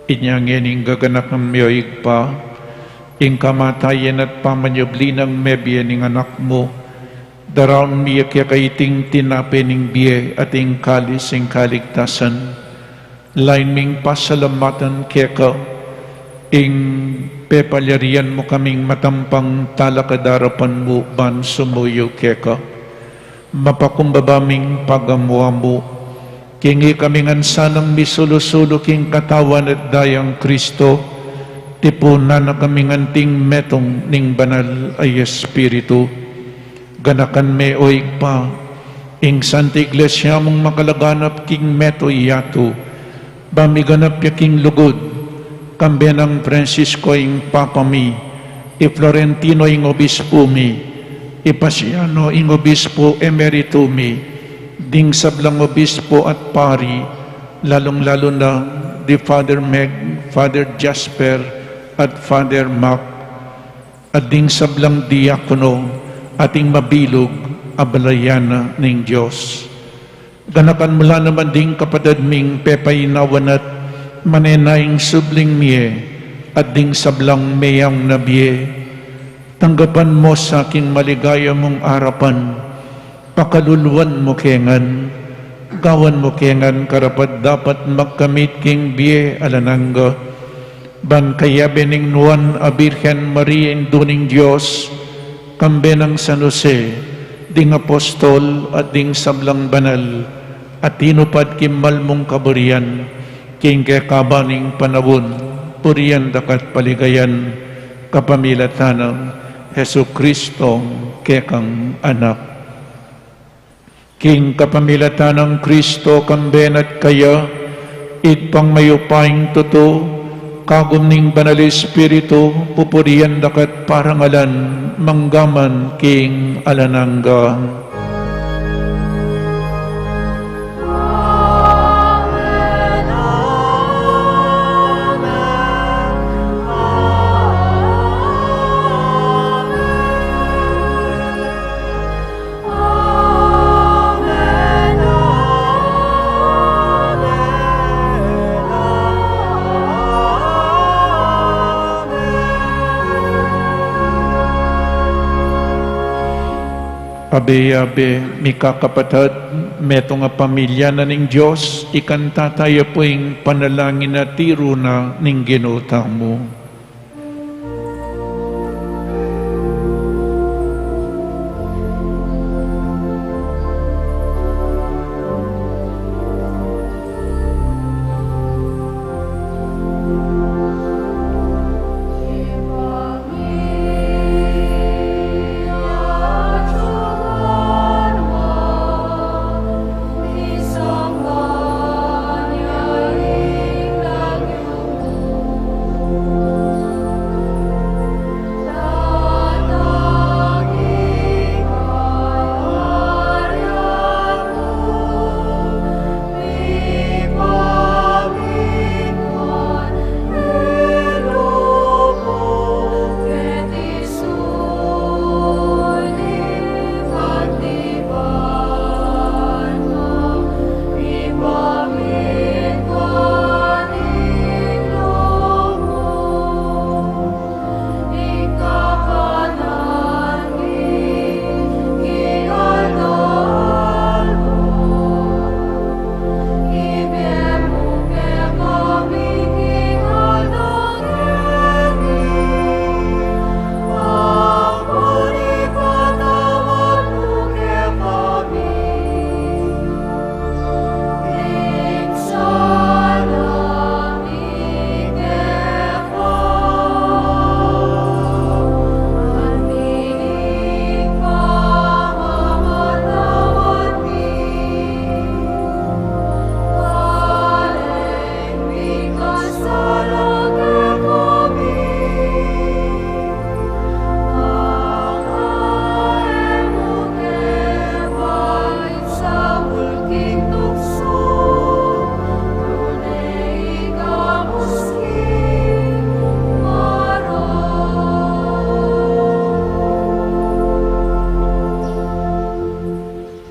Inya ngeni ing gaganakan mi, o Ibpa, ing kamatayan at pamanyubli nang mebie ning Anak mu, daraun mi keka iting tinape ning bie at ing kalis ning kaligtasan. Lain ming pasalamatan keka ing pepalyarian mu kaming matampang talakad arapan mu ban sumuyu keka. Mapakumbaba ming pagamu-amu king ikami ngan sanang misulu-sulu king katawan at dayang Kristo, tipunan na kami ngan king metung ning Banal a Espiritu. Ganakan me, o Ibpa, ing Santa Iglesia mung makalaganap king meto yatu, ba miganap ya king lugud, kambe nang Francisco ing Papa mi, i Florentino ing Obispo mi, i Pasiano ing Obispo Emerito mi, ding sablang obispo at pari, lalung-lalu na di Father Meg, Father Jasper, at Father Mac, at ding sablang diakono, at ing mabilug a balayan ning Dios. Ganakan mu la naman ding kapatad ming pepainawan at manenayang subling mie, at ding sablang meyang na bie. Tanggapan mu sa king maligaya mung arapan, pakaluluan mu ke ngan, gawan mu ke ngan karapat-dapat magkamit king bie alang angga, ban kayabe ning Nuan a Birhen Maria, Indu ning Dios, kambe nang San Jose, ding apostol at ding sablang banal, a tinupad king mal mung kaburian, king kekaban ning panaun, purian da ka at paligayan, kapamilatan nang Jesucristo, kekang Anak. King kapamilatan nang Kristo, kambe na at kaya, Ibpang mayupayang tutu, kagum ning Banal Espiritu, pupurian da ka at parangalan, mangga man king alang angga. Abe-abe, mikakapatad, metung a pamilya na ning Dios, ikanta taya pu ing panalangin a tiru na ning Ginu tamu.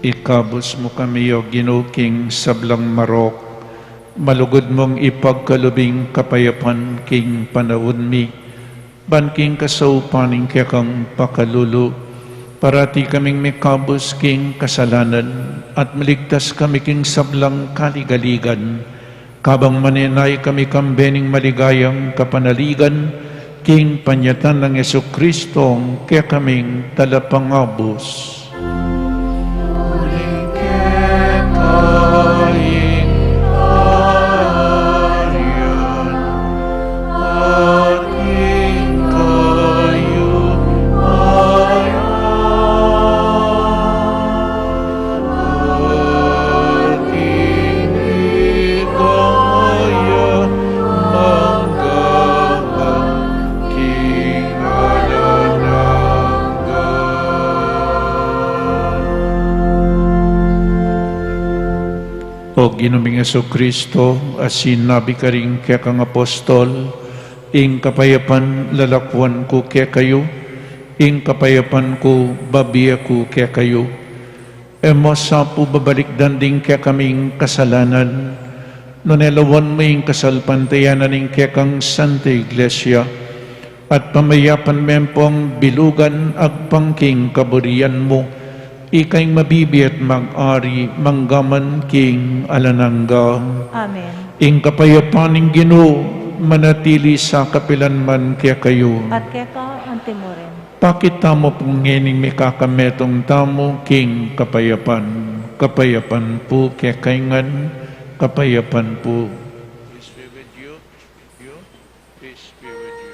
Ikabus mu kami, O Ginu, king sablang marok, malugud mung ipagkalub ing kapayapan king panaun mi, ban king kasaupan ning kekang pakalulu, parati kaming mikabus king kasalanan, at maligtas kami king sablang kaligaligan, kabang manenaya kami kambe ning maligayang kapanaligan, king panyatang nang Jesucristo, kekaming Talapangabus. Uling keka ing kaharian, at ing kayupayan, at ing ligaya, mangga man king alang angga. O Ginu ming Jesucristo, a sinabi karing kekang apostol, ing kapayapan lalakwan ku kekayu, ing kapayapan ku babie ku kekayu. E mu sa pu babalikdan ding kekaming kasalanan, nune lawan mu ing kasalpantayanan ning kekang Santa Iglesia, at pamayapan me pu bilugan agpang king kaburian mu, ika ing mabibie at mag-ari mangga man king alang angga. Amen. Ing kapayapan ning Ginu manatili sa kapilan man kekayu. At keka anti mu rin. Pakit tamu pu ngening mikakametung tamu king kapayapan. Kapayapan pu kekayu ngan, kapayapan pu. Peace be with you. You. Peace be with you.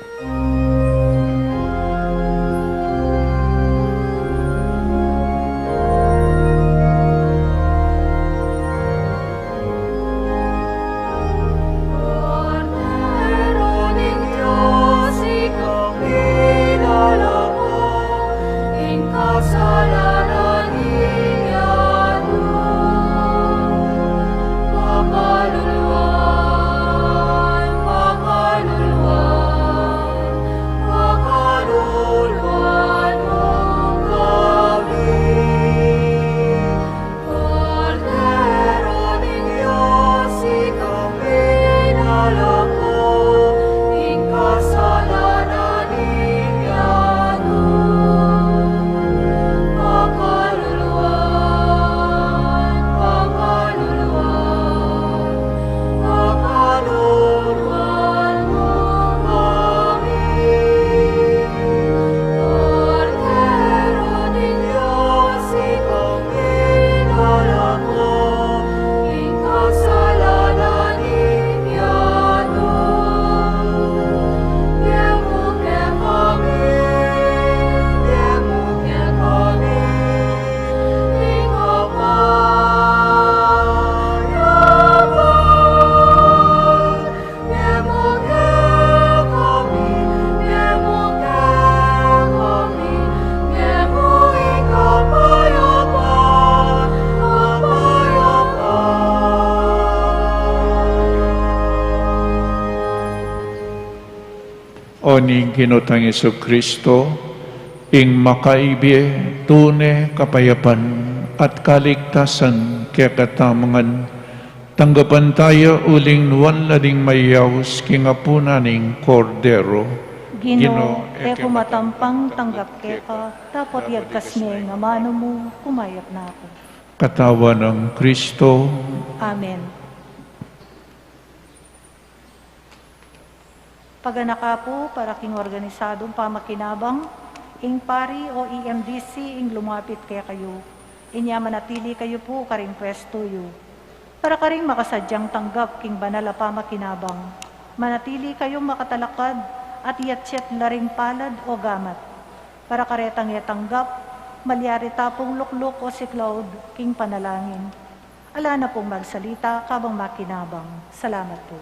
O ning Ginu tang Jesucristo, ing makaibie tune kapayapan at kaligtasan kekatamu ngan, tanggapan taya uling nuan la ding mayaus king apunan ning Kordero. Ginu, e ku matampang tanggap keka, dapot yagkas me ing amanu mu, kumayap na ku. Katawan nang Kristo. Amen. Paganaka pu para king organisadung pamakinabang, ing pari o E M D C ing lumapit kekayu. Inya manatili kayu pu karing pwestu yu. Para karing makasadyang tanggap king banal a pamakinabang, manatili kayung makatalakad at iyatyat la ring palad o gamat. Para karetang e tanggap, malyari ta pung lukluk o siklaud king panalangin. Ala na pung magsalita kabang makinabang. Salamat pu.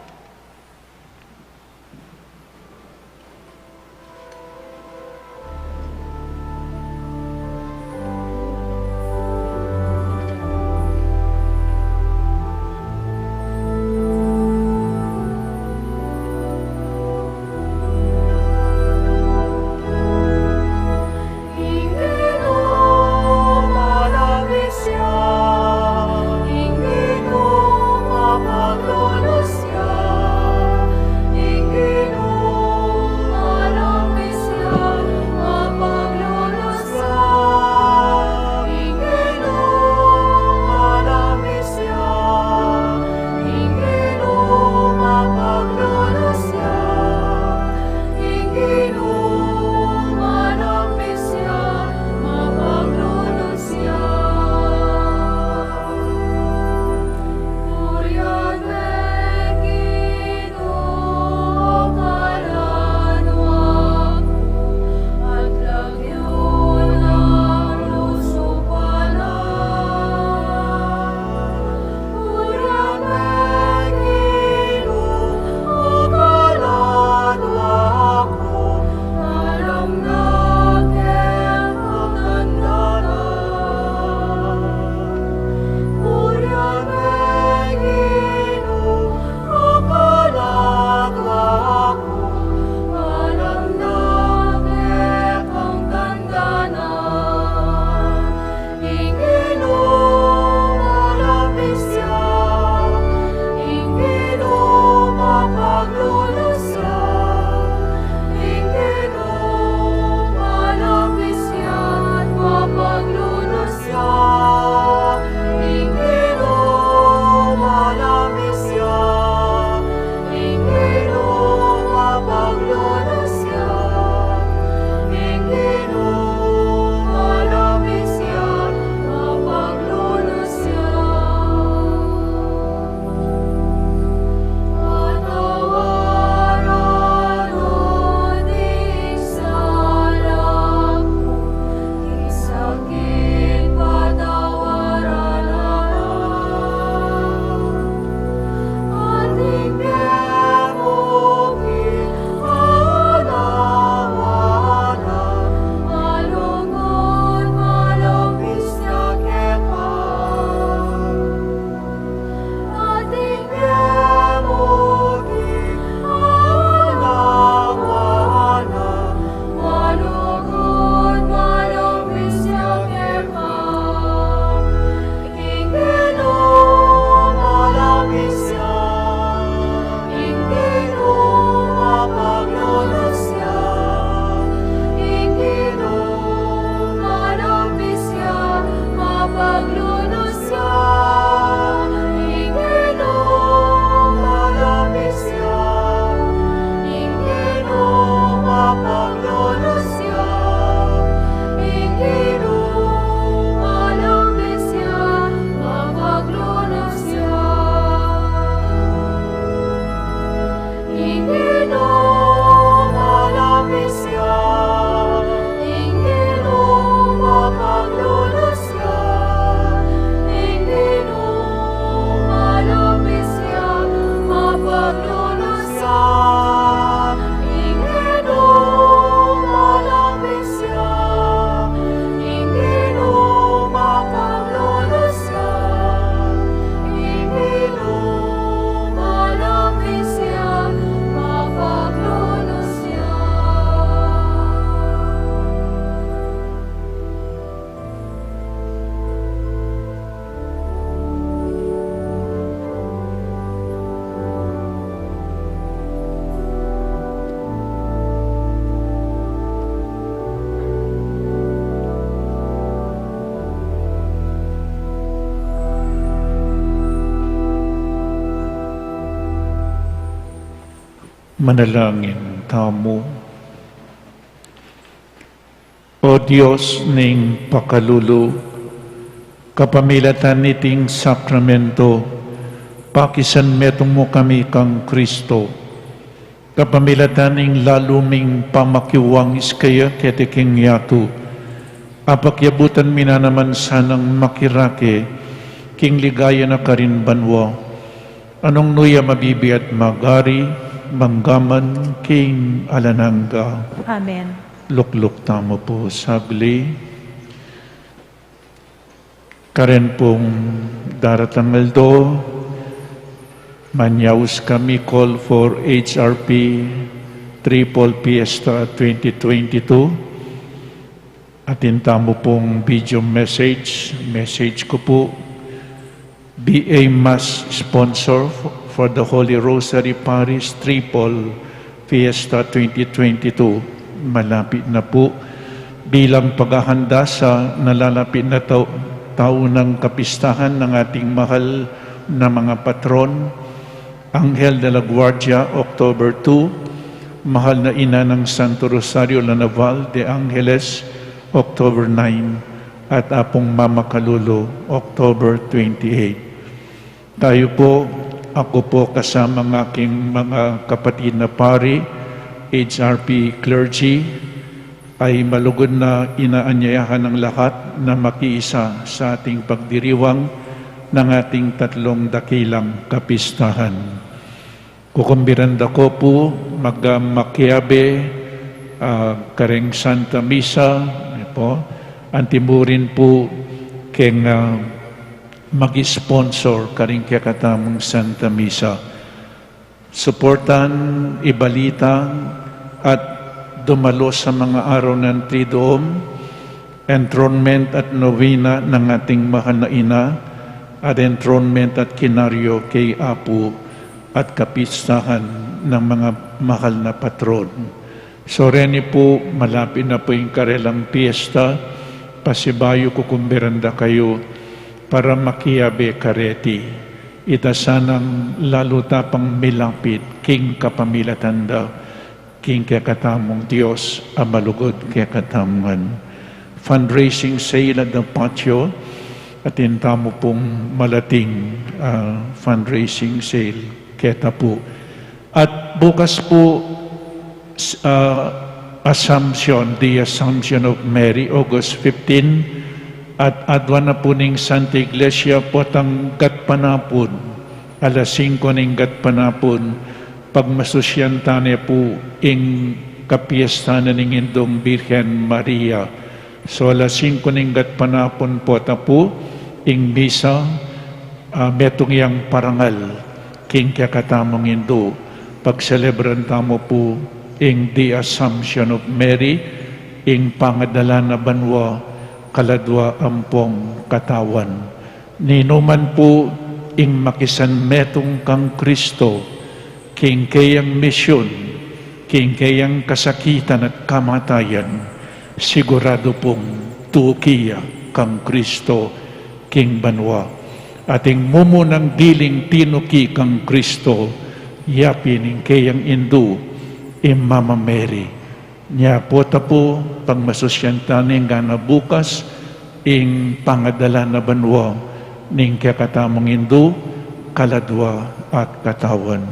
Manalangin tamu. O Dios ning pakalulu, kapamilatan niting sakramento, pakisan metung mu kami kang Kristo. Kapamilatan ning lalu ming pamakiwang iskaya keti king yatu, apakiabutan mi na naman sanang makirake king ligaya na karin banua, anung nuya mabibie at magari, mangga man king alang angga. Amen. Lukluk tamu pu sagli. Karen pung daratang aldo, manyaus kami call for H R P Triple Fiesta twenty twenty-two. Atin tamu pung video message. Message ku pu, be a mass sponsor f-, for the Holy Rosary Parish Triple Fiesta twenty twenty-two. Malapit na pu. Bilang paghahanda sa nalalapit na tau-, taunang kapistahan ng ating mahal na mga patron, Angel de la Guardia, October two, Mahal na Ina ng Santo Rosario La Naval de Angeles, October nine, at Apung Mama Kalulu, October twenty-eight. Tayo po, ako po kasama ng aking mga kapatid na pari, H R P clergy, ay malugod na inaanyayahan ang lahat na makiisa sa ating pagdiriwang ng ating tatlong dakilang kapistahan. Kukumbiran da ko pu mag-, ah, makiabe, ah, kareng Santa Misa, e pu, antimurin pu keng, ah, mag-sponsor karing kekatamung Santa Misa. Suportan, ibalita, at dumalo sa mga araw ng Triduum, enthronement at novena ng ating mahal na ina, at enthronement at kinaryo kay Apu, at kapistahan ng mga mahal na patron. So, reni pu, malapit na pu ing karelang piyesta, pasibayu kukumbiran da kayu para makiabe kareti. Ita sanang lalu ta pang milapit king kapamilatan da king kekatamung Dios a malugud kekatamu ngan. Fundraising sale at the patio, atin tamu pung malating, ah, fundraising sale keta pu. At bukas pu, s-, ah, Assumption, the Assumption of Mary, August fifteen, at adwan na pu ning Santa Iglesia potang gatpanapun, alas singko ning gatpanapun, pagmasusyan tane pu ing kapiesta na ning Indung Birhen Maria. So, alas singko ning gatpanapun pota pu ing misa, ah, metung yang parangal king kekatamung Indu, pagselebran tamu pu ing the Assumption of Mary, ing pangadala na banua, kaladua ampong katawan. Ninuman pu ing makisan metung kang Kristo, king keyang misyun, king keyang kasakitan at kamatayan, siguradu pung tuki ya kang Kristo king banua. At ing mumunang diling tinuki kang Kristo, ya pin ing keyang Indu, ing Mama Mary. Nya pota pu, pagmasusyan tane ngana bukas, ing pangadala na banua ning kekatamung Indu, kaladua at katawan.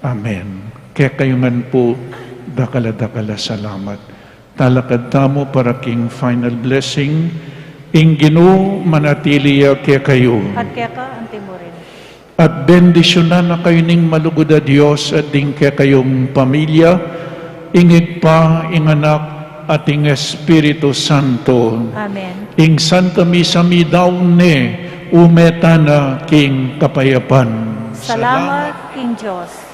Amen. Kekayu ngan pu, dakal a dakal a salamat. Talakad tamu para king final blessing. Ing Ginu manatili ya kekayu. At keka antimurin. At bendisyunan na kayu ning malugud a Dios at ding kekayung pamilya, ing Ibpa, ing Anak, at ing Espiritu Santo. Amen. Ing Santa Misa midaun ne, ume tana king kapayapan. Salamat king Dios.